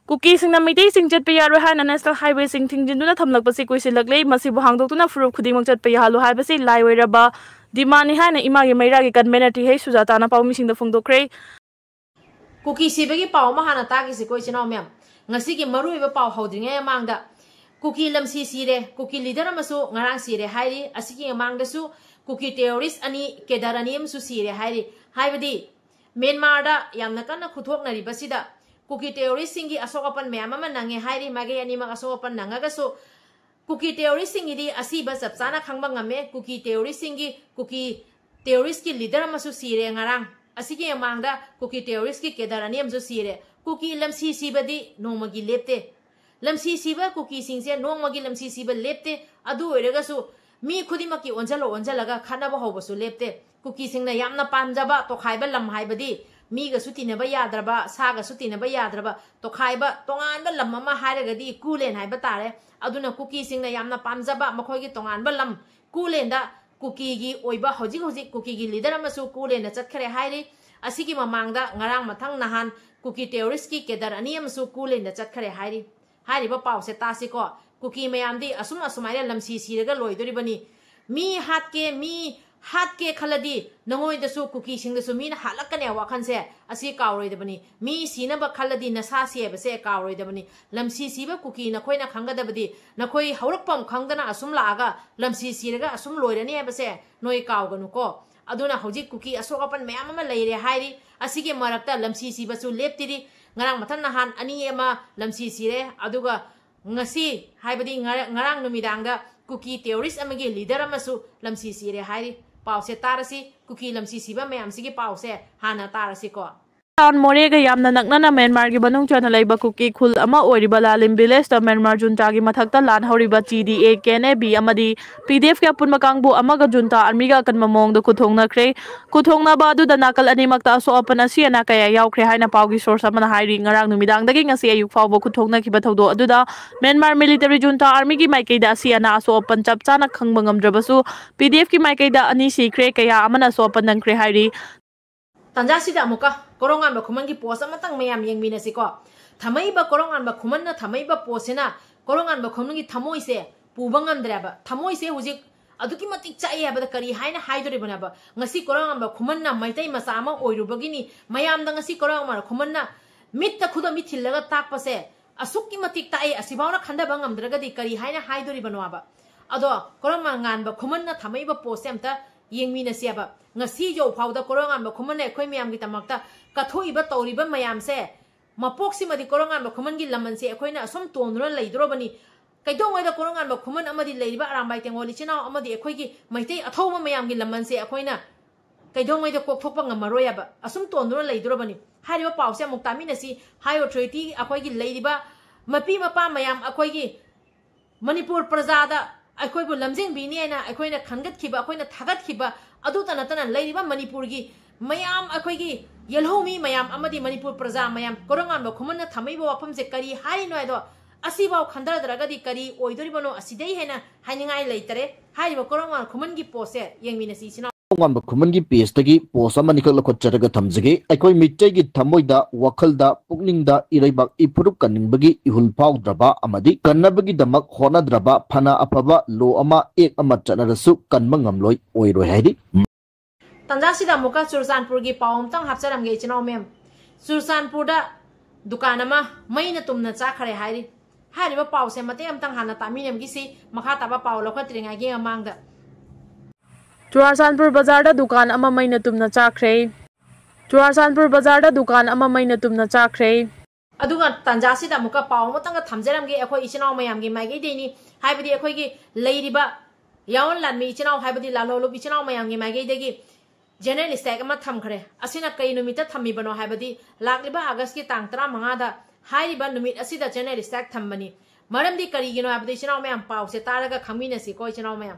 ꯀꯨꯀꯤꯁꯤꯡꯅ ꯃꯩꯇꯩꯁꯤꯡ ꯆꯠꯄ ꯌꯥꯔꯣꯏ ꯍꯥꯏꯅ National Highwayꯁꯤꯡ ꯊꯤꯡꯖꯤꯟꯗꯨꯅ ꯊꯝꯂꯛꯄꯁꯤ ꯀꯨꯏꯁꯤꯜꯂꯛꯂꯦ꯫ ꯃꯁꯤꯕꯨ ꯍꯥꯡꯗꯣꯛꯇꯨꯅ ꯐꯨꯔꯨꯞ ꯈꯨꯗꯤꯡꯃꯛ ꯆꯠꯄ ꯌꯥꯍꯜꯂꯨ ꯍꯥꯏꯕꯁꯤ ꯂꯥꯏ ꯑꯣꯏꯔꯕ demandꯅꯤ ꯍꯥꯏꯅ ꯏꯃꯥꯒꯤ ꯃꯩꯔꯥꯒꯤ convener ꯇꯤ ꯍꯩꯆ ꯁꯨꯖꯥꯇꯥꯅ ꯄꯥꯎꯃꯤꯁꯤꯡꯗ ꯐꯣꯡꯗꯣꯛꯈ꯭ꯔꯦ꯫ ꯀꯨꯀꯤ ꯁꯤꯕꯒꯤ ꯄꯥꯎ ꯑꯃ ꯍꯥꯟꯅ ꯇꯥꯈꯤꯁꯤꯀꯣ, ꯏꯆꯤꯟ ꯏꯅꯥꯎ ꯃꯌꯥꯝ꯫ ꯉꯁꯤꯒꯤ ꯃꯔꯨꯑꯣꯏꯕ ꯄꯥꯎ ꯍꯧꯗ꯭ꯔꯤꯉꯩ ꯃꯃꯥꯡꯗ ꯀꯨꯀꯤ ꯂꯝꯁꯤ ꯁꯤꯔꯦ, ꯀꯨꯀꯤ leader ꯑꯃꯁꯨ ꯉꯔꯥꯡ ꯁꯤꯔꯦ ꯍꯥꯏꯔꯤ꯫ ꯑꯁꯤꯒꯤ ꯃꯃꯥꯡꯗꯁꯨ ꯀꯨꯀꯤ terrorist ꯑꯅꯤ, cadre ꯑꯅꯤ ꯑꯃꯁꯨ ꯁꯤꯔꯦ ꯍꯥꯏꯔꯤ꯫ ꯍꯥꯏꯕꯗꯤ ꯃ꯭ꯌꯥꯟꯃꯥꯔꯗ ꯌꯥꯝꯅ ꯀꯟꯅ ꯈꯨꯠꯊꯣꯛꯅꯔꯤꯕꯁꯤꯗ ꯀꯨꯀꯤ terroristꯁꯤꯡꯒꯤ ꯑꯁꯣꯛ ꯑꯄꯟ ꯃꯌꯥꯝ ꯑꯃ ꯅꯪꯉꯦ ꯍꯥꯏꯔꯤ꯫ ꯃꯥꯏꯀꯩ ꯑꯅꯤꯃꯛ ꯑꯁꯣꯛ ꯑꯄꯟ ꯅꯪꯉꯒꯁꯨ ꯀꯨꯀꯤ terroristꯁꯤꯡꯒꯤꯗꯤ ꯑꯁꯤꯕ ꯆꯞ ꯆꯥꯅ ꯈꯪꯕ ꯉꯝꯃꯦ꯫ ꯀꯨꯀꯤ terroristꯁꯤꯡꯒꯤ, ꯀꯨꯀꯤ terroristꯀꯤ leader ꯑꯃꯁꯨ ꯁꯤꯔꯦ ꯉꯔꯥꯡ꯫ ꯑꯁꯤꯒꯤ ꯃꯃꯥꯡꯗ ꯀꯨꯀꯤ terroristꯀꯤ cadre ꯑꯅꯤ ꯑꯃꯁꯨ ꯁꯤꯔꯦ꯫ ꯀꯨꯀꯤ ꯂꯝꯁꯤ ꯁꯤꯕꯗꯤ ꯅꯣꯡꯃꯒꯤ ꯂꯦꯞꯇꯦ꯫ ꯂꯝꯁꯤ ꯁꯤꯕ ꯀꯨꯀꯤꯁꯤꯡꯁꯦ ꯅꯣꯡꯃꯒꯤ ꯂꯝꯁꯤ ꯁꯤꯕ ꯂꯦꯞꯇꯦ꯫ ꯑꯗꯨ ꯑꯣꯏꯔꯒꯁꯨ ꯃꯤ ꯈꯨꯗꯤꯡꯃꯛꯀꯤ ꯑꯣꯟꯁꯤꯜꯂ ꯑꯣꯟꯁꯤꯜꯂꯒ ꯈꯠꯅꯕ ꯍꯧꯕꯁꯨ ꯂꯦꯞꯇꯦ꯫ ꯀꯨꯀꯤꯁꯤꯡꯅ ꯌꯥꯝꯅ ꯄꯥꯝꯖꯕ ꯇꯣꯈꯥꯏꯕ ꯂꯝ ꯍꯥꯏꯕꯗꯤ ꯃꯤꯒꯁꯨ ꯇꯤꯟꯅꯕ ꯌꯥꯗ꯭ꯔꯕ, ꯁꯥꯒꯁꯨ ꯇꯤꯟꯅꯕ ꯌꯥꯗ꯭ꯔꯕ ꯇꯣꯈꯥꯏꯕ ꯇꯣꯉꯥꯟꯕ ꯂꯝ ꯑꯃ ꯍꯥꯏꯔꯒꯗꯤ ꯀꯨꯂꯦꯟ ꯍꯥꯏꯕ ꯇꯥꯔꯦ꯫ ꯑꯗꯨꯅ ꯀꯨꯀꯤꯁꯤꯡꯅ ꯌꯥꯝꯅ ꯄꯥꯝꯖꯕ ꯃꯈꯣꯏꯒꯤ ꯇꯣꯉꯥꯟꯕ ꯂꯝ ꯀꯨꯂꯦꯟꯗ ꯀꯨꯀꯤꯒꯤ ꯑꯣꯏꯕ ꯍꯧꯖꯤꯛ ꯍꯧꯖꯤꯛ ꯀꯨꯀꯤꯒꯤ leader ꯑꯃꯁꯨ ꯀꯨꯂꯦꯟꯗ ꯆꯠꯈ꯭ꯔꯦ ꯍꯥꯏꯔꯤ꯫ ꯑꯁꯤꯒꯤ ꯃꯃꯥꯡꯗ ꯉꯔꯥꯡ ꯃꯊꯪ ꯅꯍꯥꯟ ꯀꯨꯀꯤ terroristꯀꯤ cadre ꯑꯅꯤ ꯑꯃꯁꯨ ꯀꯨꯂꯦꯟꯗ ꯆꯠꯈ꯭ꯔꯦ ꯍꯥꯏꯔꯤ꯫ ꯍꯥꯏꯔꯤꯕ ꯄꯥꯎꯁꯦ ꯇꯥꯁꯤꯀꯣ꯫ ꯀꯨꯀꯤ ꯃꯌꯥꯝꯗꯤ ꯑꯁꯨꯝ ꯑꯁꯨꯃꯥꯏꯅ ꯂꯝꯁꯤ ꯁꯤꯔꯒ ꯂꯣꯏꯗꯣꯔꯤꯕꯅꯤ꯫ ꯃꯤ ꯍꯥꯠꯀꯦ, ꯃꯤ ꯍꯥꯠꯀꯦ ꯈꯜꯂꯗꯤ ꯅꯉꯣꯏꯗꯁꯨ, ꯀꯨꯀꯤꯁꯤꯡꯗꯁꯨ ꯃꯤꯅ ꯍꯥꯠꯂꯛꯀꯅꯦ ꯋꯥꯈꯜꯁꯦ, ꯑꯁꯤ ꯀꯥꯎꯔꯣꯏꯗꯕꯅꯤ꯫ ꯃꯤ ꯁꯤꯅꯕ ꯈꯜꯂꯗꯤ ꯅꯁꯥ ꯁꯤ ꯍꯥꯏꯕꯁꯦ ꯀꯥꯎꯔꯣꯏꯗꯕꯅꯤ꯫ ꯂꯝꯁꯤ ꯁꯤꯕ ꯀꯨꯀꯤ ꯅꯈꯣꯏꯅ ꯈꯪꯒꯗꯕꯗꯤ, ꯅꯈꯣꯏ ꯍꯧꯔꯛꯐꯝ ꯈꯪꯗꯅ ꯑꯁꯨꯝ ꯂꯥꯛꯑꯒ ꯂꯝꯁꯤ ꯁꯤꯔꯒ ꯑꯁꯨꯝ ꯂꯣꯏꯔꯅꯤ ꯍꯥꯏꯕꯁꯦ ꯅꯣꯏ ꯀꯥꯎꯒꯅꯨꯀꯣ꯫ ꯑꯗꯨꯅ ꯍꯧꯖꯤꯛ ꯀꯨꯀꯤ ꯑꯁꯣꯛ ꯑꯄꯟ ꯃꯌꯥꯝ ꯑꯃ ꯂꯩꯔꯦ ꯍꯥꯏꯔꯤ꯫ ꯑꯁꯤꯒꯤ ꯃꯔꯛꯇ ꯂꯝꯁꯤ ꯁꯤꯕꯁꯨ ꯂꯦꯞꯇꯤꯔꯤ꯫ ꯉꯔꯥꯡ ꯃꯊꯪ ꯅꯍꯥꯟ ꯑꯅꯤ ꯑꯃ ꯂꯝꯁꯤ ꯁꯤꯔꯦ, ꯑꯗꯨꯒ ꯉꯁꯤ, ꯍꯥꯏꯕꯗꯤ ꯉꯔ-, ꯉꯔꯥꯡ ꯅꯨꯃꯤꯗꯥꯡꯗ ꯀꯨꯀꯤ terrorist ꯑꯃꯒꯤ leader ꯑꯃꯁꯨ ꯂꯝꯁꯤ ꯁꯤꯔꯦ ꯍꯥꯏꯔꯤ꯫ ꯄꯥꯎꯁꯦ ꯇꯥꯔꯁꯤ, ꯀꯨꯀꯤ ꯂꯝꯁꯤ ꯁꯤꯕ ꯃꯌꯥꯝꯁꯤꯒꯤ ꯄꯥꯎꯁꯦ ꯍꯥꯟꯅ ꯇꯥꯔꯁꯤꯀꯣ꯫ ꯇꯥꯎꯟ ꯃꯣꯔꯦꯒ ꯌꯥꯝꯅ ꯅꯛꯅꯅ ꯃ꯭ꯌꯥꯟꯃꯥꯔꯒꯤ ꯃꯅꯨꯡ ꯆꯟꯅ ꯂꯩꯕ ꯀꯨꯀꯤ ꯈꯨꯜ ꯑꯃ ꯑꯣꯏꯔꯤꯕ ꯂꯥꯂꯤꯝ village ꯇ ꯃ꯭ꯌꯥꯟꯃꯥꯔ ꯖꯨꯟꯇꯥꯒꯤ ꯃꯊꯛꯇ ꯂꯥꯟ ꯍꯧꯔꯤꯕ T D A, K N A B ꯑꯃꯗꯤ P D F ꯀꯤ ꯑꯄꯨꯟꯕ ꯀꯥꯡꯕꯨ ꯑꯃꯒ ꯖꯨꯟꯇꯥ ꯑꯥꯔꯃꯤꯒ ꯑꯀꯟꯕ ꯃꯑꯣꯡꯗ ꯈꯨꯠꯊꯣꯛꯅꯈ꯭ꯔꯦ꯫ ꯈꯨꯠꯊꯣꯛꯅꯕ ꯑꯗꯨꯗ ꯅꯥꯀꯜ ꯑꯅꯤꯃꯛꯇ ꯑꯁꯣꯛ ꯑꯄꯟ ꯑꯁꯤ ꯑꯅꯥ ꯀꯌꯥ ꯌꯥꯎꯈ꯭ꯔꯦ ꯍꯥꯏꯅ ꯄꯥꯎꯒꯤ source ꯑꯃꯅ ꯍꯥꯏꯔꯤ꯫ ꯉꯔꯥꯡ ꯅꯨꯃꯤꯗꯥꯡꯗꯒꯤ ꯉꯁꯤ ꯑꯌꯨꯛ ꯐꯥꯎꯕ ꯈꯨꯠꯊꯣꯛꯅꯈꯤꯕ ꯊꯧꯗꯣꯛ ꯑꯗꯨꯗ ꯃ꯭ꯌꯥꯟꯃꯥꯔ military ꯖꯨꯟꯇꯥ ꯑꯥꯔꯃꯤꯒꯤ ꯃꯥꯏꯀꯩꯗ ꯑꯁꯤ ꯑꯅꯥ ꯑꯁꯣꯛ ꯑꯄꯟ ꯆꯞ ꯆꯥꯅ ꯈꯪꯕ ꯉꯝꯗ꯭ꯔꯕꯁꯨ, P D F ꯀꯤ ꯃꯥꯏꯀꯩꯗ ꯑꯅꯤ ꯁꯤꯈ꯭ꯔꯦ, ꯀꯌꯥ ꯑꯃꯅ ꯑꯁꯣꯛ ꯑꯄꯟ ꯅꯪꯈ꯭ꯔꯦ ꯍꯥꯏꯔꯤ꯫ ꯇꯥꯟꯖꯥꯁꯤꯗ ꯑꯃꯨꯛꯀ ꯀꯣꯔꯧꯉꯥꯟꯕ ꯈꯨꯃꯟꯒꯤ post ꯑꯃꯇꯪ ꯃꯌꯥꯝ ꯌꯦꯡꯃꯤꯟꯅꯁꯤꯀꯣ꯫ ꯊꯃꯩꯕ ꯀꯣꯔꯧꯉꯥꯟꯕ ꯈꯨꯃꯟꯅ ꯊꯃꯩꯕ postꯁꯤꯅ ꯀꯣꯔꯧꯉꯥꯟꯕ ꯈꯨꯃꯟꯒꯤ ꯊꯃꯣꯏꯁꯦ ꯄꯨꯕ ꯉꯝꯗ꯭ꯔꯦꯕ꯫ ꯊꯃꯣꯏꯁꯦ ꯍꯧꯖꯤꯛ ꯑꯗꯨꯛꯀꯤ ꯃꯇꯤꯛ ꯆꯥꯛꯑꯦ ꯍꯥꯏꯕꯗ ꯀꯔꯤ ꯍꯥꯏꯅ ꯍꯥꯏꯗꯣꯔꯤꯕꯅꯦꯕ? ꯉꯁꯤ ꯀꯣꯔꯧꯉꯥꯟꯕ ꯈꯨꯃꯟꯅ ꯃꯩꯇꯩ ꯃꯆꯥ ꯑꯃ ꯑꯣꯏꯔꯨꯕꯒꯤꯅꯤ ꯃꯌꯥꯝꯗ ꯉꯁꯤ ꯀꯣꯔꯧꯉꯥꯟꯕ ꯈꯨꯃꯟꯅ ꯃꯤꯠꯇ ꯈꯨꯗꯣꯝꯕꯤ ꯊꯤꯜꯂꯒ ꯇꯥꯛꯄꯁꯦ ꯑꯁꯨꯛꯀꯤ ꯃꯇꯤꯛ ꯇꯥꯛꯑꯦ꯫ ꯑꯁꯤꯐꯥꯎꯅ ꯈꯟꯊꯕ ꯉꯝꯗ꯭ꯔꯒꯗꯤ ꯀꯔꯤ ꯍꯥꯏꯅ ꯍꯥꯏꯗꯣꯔꯤꯕꯅꯣꯕ? ꯑꯗꯣ ꯀꯣꯔꯧꯉꯥꯟꯕ ꯈꯨꯃꯟꯅ ꯊꯃꯩꯕ postꯁꯦ ꯑꯝꯇ ꯌꯦꯡꯃꯤꯟꯅꯁꯦꯕ꯫ ꯉꯁꯤ ꯌꯧ ꯐꯥꯎꯗ ꯀꯣꯔꯧꯉꯥꯟꯕ ꯈꯨꯃꯟꯅ ꯑꯩꯈꯣꯏ ꯃꯌꯥꯝꯒꯤꯗꯃꯛꯇ ꯀꯠꯊꯣꯛꯏꯕ ꯇꯧꯔꯤꯕ ꯃꯌꯥꯝꯁꯦ, ꯃꯄꯣꯛꯁꯤꯃꯗꯤ ꯀꯣꯔꯧꯉꯥꯟꯕ ꯈꯨꯃꯟꯒꯤ ꯂꯃꯟꯁꯦ ꯑꯩꯈꯣꯏꯅ ꯑꯁꯨꯝ ꯇꯣꯟꯗꯨꯅ ꯂꯩꯗꯣꯔꯕꯅꯤ꯫ ꯀꯩꯗꯧꯉꯩꯗ ꯀꯣꯔꯧꯉꯥꯟꯕ ꯈꯨꯃꯟ ꯑꯃꯗꯤ ꯂꯩꯔꯤꯕ ꯑꯔꯥꯝꯕꯥꯏ ꯇꯦꯡꯒꯣꯜ ꯏꯆꯤꯟ ꯏꯅꯥꯎ ꯑꯃꯗꯤ ꯑꯩꯈꯣꯏꯒꯤ ꯃꯩꯇꯩ ꯑꯊꯧꯕ ꯃꯌꯥꯝꯒꯤ ꯂꯃꯟꯁꯦ ꯑꯩꯈꯣꯏꯅ ꯀꯩꯗꯧꯉꯩꯗ ꯀꯣꯛꯊꯣꯛꯄ ꯉꯝꯃꯔꯣꯏ ꯍꯥꯏꯕ, ꯑꯁꯨꯝ ꯇꯣꯟꯗꯨꯅ ꯂꯩꯗꯣꯔꯕꯅꯤ꯫ ꯍꯥꯏꯔꯤꯕ ꯄꯥꯎꯁꯦ ꯑꯃꯨꯛ ꯇꯥꯃꯤꯟꯅꯁꯤ꯫ High authority ꯑꯩꯈꯣꯏꯒꯤ ꯂꯩꯔꯤꯕ ꯃꯄꯤ ꯃꯄꯥ ꯃꯌꯥꯝ, ꯑꯩꯈꯣꯏꯒꯤ ꯃꯅꯤꯄꯨꯔ ꯄ꯭ꯔꯖꯥꯗ ꯑꯩꯈꯣꯏꯕꯨ ꯂꯝꯖꯤꯡꯕꯤꯅꯤ ꯍꯥꯏꯅ ꯑꯩꯈꯣꯏꯅ ꯈꯟꯒꯠꯈꯤꯕ, ꯑꯩꯈꯣꯏꯅ ꯊꯥꯒꯠꯈꯤꯕ, ꯑꯗꯨꯇ ꯅꯠꯇꯅ ꯂꯩꯔꯤꯕ ꯃꯅꯤꯄꯨꯔꯒꯤ ꯃꯌꯥꯝ, ꯑꯩꯈꯣꯏꯒꯤ ꯌꯦꯜꯍꯧꯃꯤ ꯃꯌꯥꯝ ꯑꯃꯗꯤ ꯃꯅꯤꯄꯨꯔ ꯄ꯭ꯔꯖꯥ ꯃꯌꯥꯝ, ꯀꯣꯔꯧꯉꯥꯟꯕ ꯈꯨꯃꯟꯅ ꯊꯝꯃꯛꯏꯕ ꯋꯥꯐꯝꯁꯦ ꯀꯔꯤ ꯍꯥꯏꯔꯤꯅꯣ ꯍꯥꯏꯗꯣ ꯑꯁꯤꯐꯥꯎ ꯈꯟꯊꯗ꯭ꯔꯒꯗꯤ ꯀꯔꯤ ꯑꯣꯏꯗꯣꯔꯤꯕꯅꯣ? ꯑꯁꯤꯗꯩ ꯍꯦꯟꯅ ꯍꯥꯏꯅꯤꯡꯉꯥꯏ ꯂꯩꯇꯔꯦ꯫ ꯍꯥꯏꯔꯤꯕ ꯀꯣꯔꯧꯉꯥꯟꯕ ꯈꯨꯃꯟꯒꯤ postꯁꯦ ꯌꯦꯡꯃꯤꯟꯅꯁꯤ ꯏꯆꯤꯟ ꯏꯅꯥꯎ꯫ ꯇꯣꯉꯥꯟꯕ ꯈꯨꯃꯟꯒꯤ ꯄꯦꯖꯇꯒꯤ ꯄꯣꯁ ꯑꯃꯅꯤꯈꯛ ꯂꯧꯈꯠꯆꯔꯒ ꯊꯝꯖꯒꯦ꯫ ꯑꯩꯈꯣꯏ ꯃꯤꯇꯩꯒꯤ ꯊꯃꯣꯏꯗ, ꯋꯥꯈꯜꯗ, ꯄꯨꯛꯅꯤꯡꯗ ꯏꯔꯩꯕꯥꯛ ꯏꯐꯨꯔꯨꯞ ꯀꯟꯅꯤꯡꯕꯒꯤ ꯏꯍꯨꯜ ꯐꯥꯎꯗ꯭ꯔꯕ ꯑꯃꯗꯤ ꯀꯟꯅꯕꯒꯤꯗꯃꯛ ꯍꯣꯠꯅꯗ꯭ꯔꯕ ꯐꯅ ꯑꯐꯕ ꯂꯣ ꯑꯃ, ꯑꯦꯛ ꯑꯃ ꯆꯠꯅꯔꯁꯨ ꯀꯟꯕ ꯉꯝꯂꯣꯏ, ꯑꯣꯏꯔꯣꯏ ꯍꯥꯏꯔꯤ꯫ ꯇꯥꯟꯖꯥꯁꯤꯗ ꯑꯃꯨꯛꯀ ꯆꯨꯔꯆꯥꯟꯄꯨꯔꯒꯤ ꯄꯥꯎ ꯑꯃꯇꯪ ꯍꯥꯞꯆꯔꯝꯒꯦ ꯏꯆꯤꯟ ꯏꯅꯥꯎ ꯃꯌꯥꯝ꯫ ꯆꯨꯔꯆꯥꯟꯄꯨꯔꯗ ꯗꯨꯀꯥꯟ ꯑꯃ ꯃꯩꯅ ꯇꯨꯝꯅ ꯆꯥꯛꯈ꯭ꯔꯦ ꯍꯥꯏꯔꯤ꯫ ꯍꯥꯏꯔꯤꯕ ꯄꯥꯎꯁꯦ ꯃꯇꯦꯛ ꯑꯃꯇꯪ ꯍꯥꯟꯅ ꯇꯥꯃꯤꯟꯅꯈꯤꯁꯤ, ꯃꯈꯥ ꯇꯥꯕ ꯄꯥꯎ ꯂꯧꯈꯠꯇ꯭ꯔꯤꯉꯩꯒꯤ ꯃꯃꯥꯡꯗ꯫ ꯆꯨꯔꯥꯆꯥꯟꯄꯨꯔ ꯕꯖꯥꯔꯗ ꯗꯨꯀꯥꯟ ꯑꯃ ꯃꯩꯅ ꯇꯨꯝꯅ ꯆꯥꯛꯈ꯭ꯔꯦ꯫ ꯆꯨꯔꯥꯆꯥꯟꯄꯨꯔ ꯕꯖꯥꯔꯗ ꯗꯨꯀꯥꯟ ꯑꯃ ꯃꯩꯅ ꯇꯨꯝꯅ ꯆꯥꯛꯈ꯭ꯔꯦ꯫ ꯑꯗꯨꯒ ꯇꯥꯟꯖꯥꯁꯤꯗ ꯑꯃꯨꯛꯀ ꯄꯥꯎ ꯑꯃꯇꯪꯒ ꯊꯝꯖꯔꯝꯒꯦ, ꯑꯩꯈꯣꯏ ꯏꯆꯤꯟ ꯏꯅꯥꯎ ꯃꯌꯥꯝꯒꯤ ꯃꯥꯏꯀꯩꯗꯩꯅꯤ, ꯍꯥꯏꯕꯗꯤ ꯑꯩꯈꯣꯏꯒꯤ ꯂꯩꯔꯤꯕ ꯌꯥꯑꯣꯟ ꯂꯥꯟꯃꯤ ꯏꯆꯤꯟ ꯏꯅꯥꯎ, ꯍꯥꯏꯕꯗꯤ ꯂꯥꯂꯣꯡꯂꯨꯞ ꯏꯆꯤꯟ ꯏꯅꯥꯎ ꯃꯌꯥꯝꯒꯤ ꯃꯥꯏꯀꯩꯗꯒꯤ general strike ꯑꯃ ꯊꯝꯈ꯭ꯔꯦ꯫ ꯑꯁꯤꯅ ꯀꯩ ꯅꯨꯃꯤꯠꯇ ꯊꯝꯃꯤꯕꯅꯣ ꯍꯥꯏꯕꯗꯤ, ꯂꯥꯛꯂꯤꯕ ꯑꯥꯒꯁꯀꯤ ꯇꯥꯡ ꯇꯔꯥꯃꯉꯥꯗ ꯍꯥꯏꯔꯤꯕ ꯅꯨꯃꯤꯠ ꯑꯁꯤꯗ general strike ꯊꯝꯕꯅꯤ꯫ ꯃꯔꯝꯗꯤ ꯀꯔꯤꯒꯤꯅꯣ ꯍꯥꯏꯕꯗꯨ ꯏꯆꯤꯟ ꯏꯅꯥꯎ ꯃꯌꯥꯝ ꯄꯥꯎꯁꯦ ꯇꯥꯔꯒ ꯈꯪꯃꯤꯟꯅꯁꯤꯀꯣ, ꯏꯆꯤꯟ ꯏꯅꯥꯎ ꯃꯌꯥꯝ꯫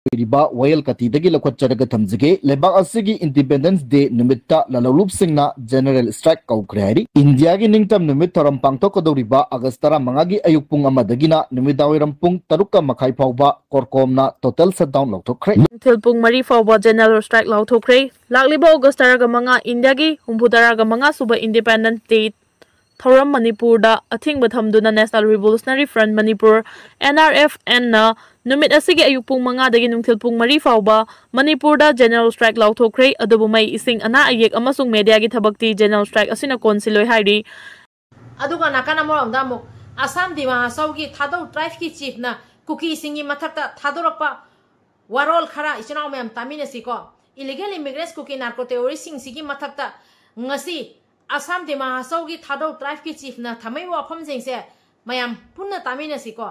ꯑꯣꯏꯔꯤꯕ ꯋꯥꯌꯦꯜ ꯀꯥꯇꯤꯗꯒꯤ ꯂꯧꯈꯠꯆꯔꯒ ꯊꯝꯖꯒꯦ꯫ ꯂꯩꯕꯥꯛ ꯑꯁꯤꯒꯤ Independence Day ꯅꯨꯃꯤꯠꯇ ꯂꯂꯧꯂꯨꯞꯁꯤꯡꯅ general strike ꯀꯧꯈ꯭ꯔꯦ ꯍꯥꯏꯔꯤ꯫ ꯏꯟꯗꯤꯌꯥꯒꯤ ꯅꯤꯡꯇꯝ ꯅꯨꯃꯤꯠ ꯊꯧꯔꯝ ꯄꯥꯡꯊꯣꯛꯀꯗꯧꯔꯤꯕ ꯑꯥꯒꯁ ꯇꯔꯥꯃꯉꯥꯒꯤ ꯑꯌꯨꯛ ꯄꯨꯡ ꯑꯃꯗꯒꯤꯅ ꯅꯨꯃꯤꯗꯥꯡꯋꯥꯏꯔꯝ ꯄꯨꯡ ꯇꯔꯨꯛꯀ ꯃꯈꯥꯏ ꯐꯥꯎꯕ ꯀꯣꯔꯀꯣꯝꯅ total shutdown ꯂꯧꯊꯣꯛꯈ꯭ꯔꯦ꯫ ꯅꯨꯡꯊꯤꯜ ꯄꯨꯡ ꯃꯔꯤ ꯐꯥꯎꯕ general strike ꯂꯥꯎꯊꯣꯛꯈ꯭ꯔꯦ꯫ ꯂꯥꯛꯂꯤꯕ ꯑꯣꯒꯁ ꯇꯔꯥꯃꯉꯥ, ꯏꯟꯗꯤꯌꯥꯒꯤ ꯍꯨꯝꯐꯨꯇꯔꯥꯒ ꯃꯉꯥ ꯁꯨꯕ Independence Day ꯊꯧꯔꯝ ꯃꯅꯤꯄꯨꯔꯗ ꯑꯊꯤꯡꯕ ꯊꯝꯗꯨꯅ National Revolutionary Front Manipur, NRFN ꯅ ꯅꯨꯃꯤꯠ ꯑꯁꯤꯒꯤ ꯑꯌꯨꯛ ꯄꯨꯡ ꯃꯉꯥꯗꯒꯤ ꯅꯨꯡꯊꯤꯜ ꯄꯨꯡ ꯃꯔꯤ ꯐꯥꯎꯕ ꯃꯅꯤꯄꯨꯔꯗ general strike ꯂꯥꯎꯊꯣꯛꯈ꯭ꯔꯦ꯫ ꯑꯗꯨꯕꯨ ꯃꯩ, ꯏꯁꯤꯡ, ꯑꯅꯥ ꯑꯌꯦꯛ ꯑꯃꯁꯨꯡ media ꯒꯤ ꯊꯕꯛꯇꯤ general strike ꯑꯁꯤꯅ ꯀꯣꯟꯁꯤꯜꯂꯣꯏ ꯍꯥꯏꯔꯤ꯫ ꯑꯗꯨꯒ ꯅꯥꯀꯟ ꯑꯃꯔꯣꯝꯗ ꯑꯃꯨꯛ ꯑꯁꯥꯝ ꯗꯤꯃꯥ ꯍꯥꯁꯥꯎꯒꯤ ꯊꯥꯗꯧ tribe ꯀꯤ chief ꯅ ꯀꯨꯀꯤꯁꯤꯡꯒꯤ ꯃꯊꯛꯇ ꯊꯥꯗꯣꯔꯛꯄ ꯋꯥꯔꯣꯜ ꯈꯔ ꯏꯆꯤꯟ ꯏꯅꯥꯎ ꯃꯌꯥꯝ ꯇꯥꯃꯤꯟꯅꯁꯤꯀꯣ꯫ Illegal immigrants ꯀꯨꯀꯤ narco terrorist ꯁꯤꯡꯁꯤꯒꯤ ꯃꯊꯛꯇ ꯉꯁꯤ ꯑꯁꯥꯝ ꯗꯤꯃꯥ ꯍꯥꯁꯥꯎꯒꯤ ꯊꯥꯗꯧ tribe ꯀꯤ chief ꯅ ꯊꯝꯃꯛꯏꯕ ꯋꯥꯐꯝꯁꯤꯡꯁꯦ ꯃꯌꯥꯝ ꯄꯨꯟꯅ ꯇꯥꯃꯤꯟꯅꯁꯤꯀꯣ꯫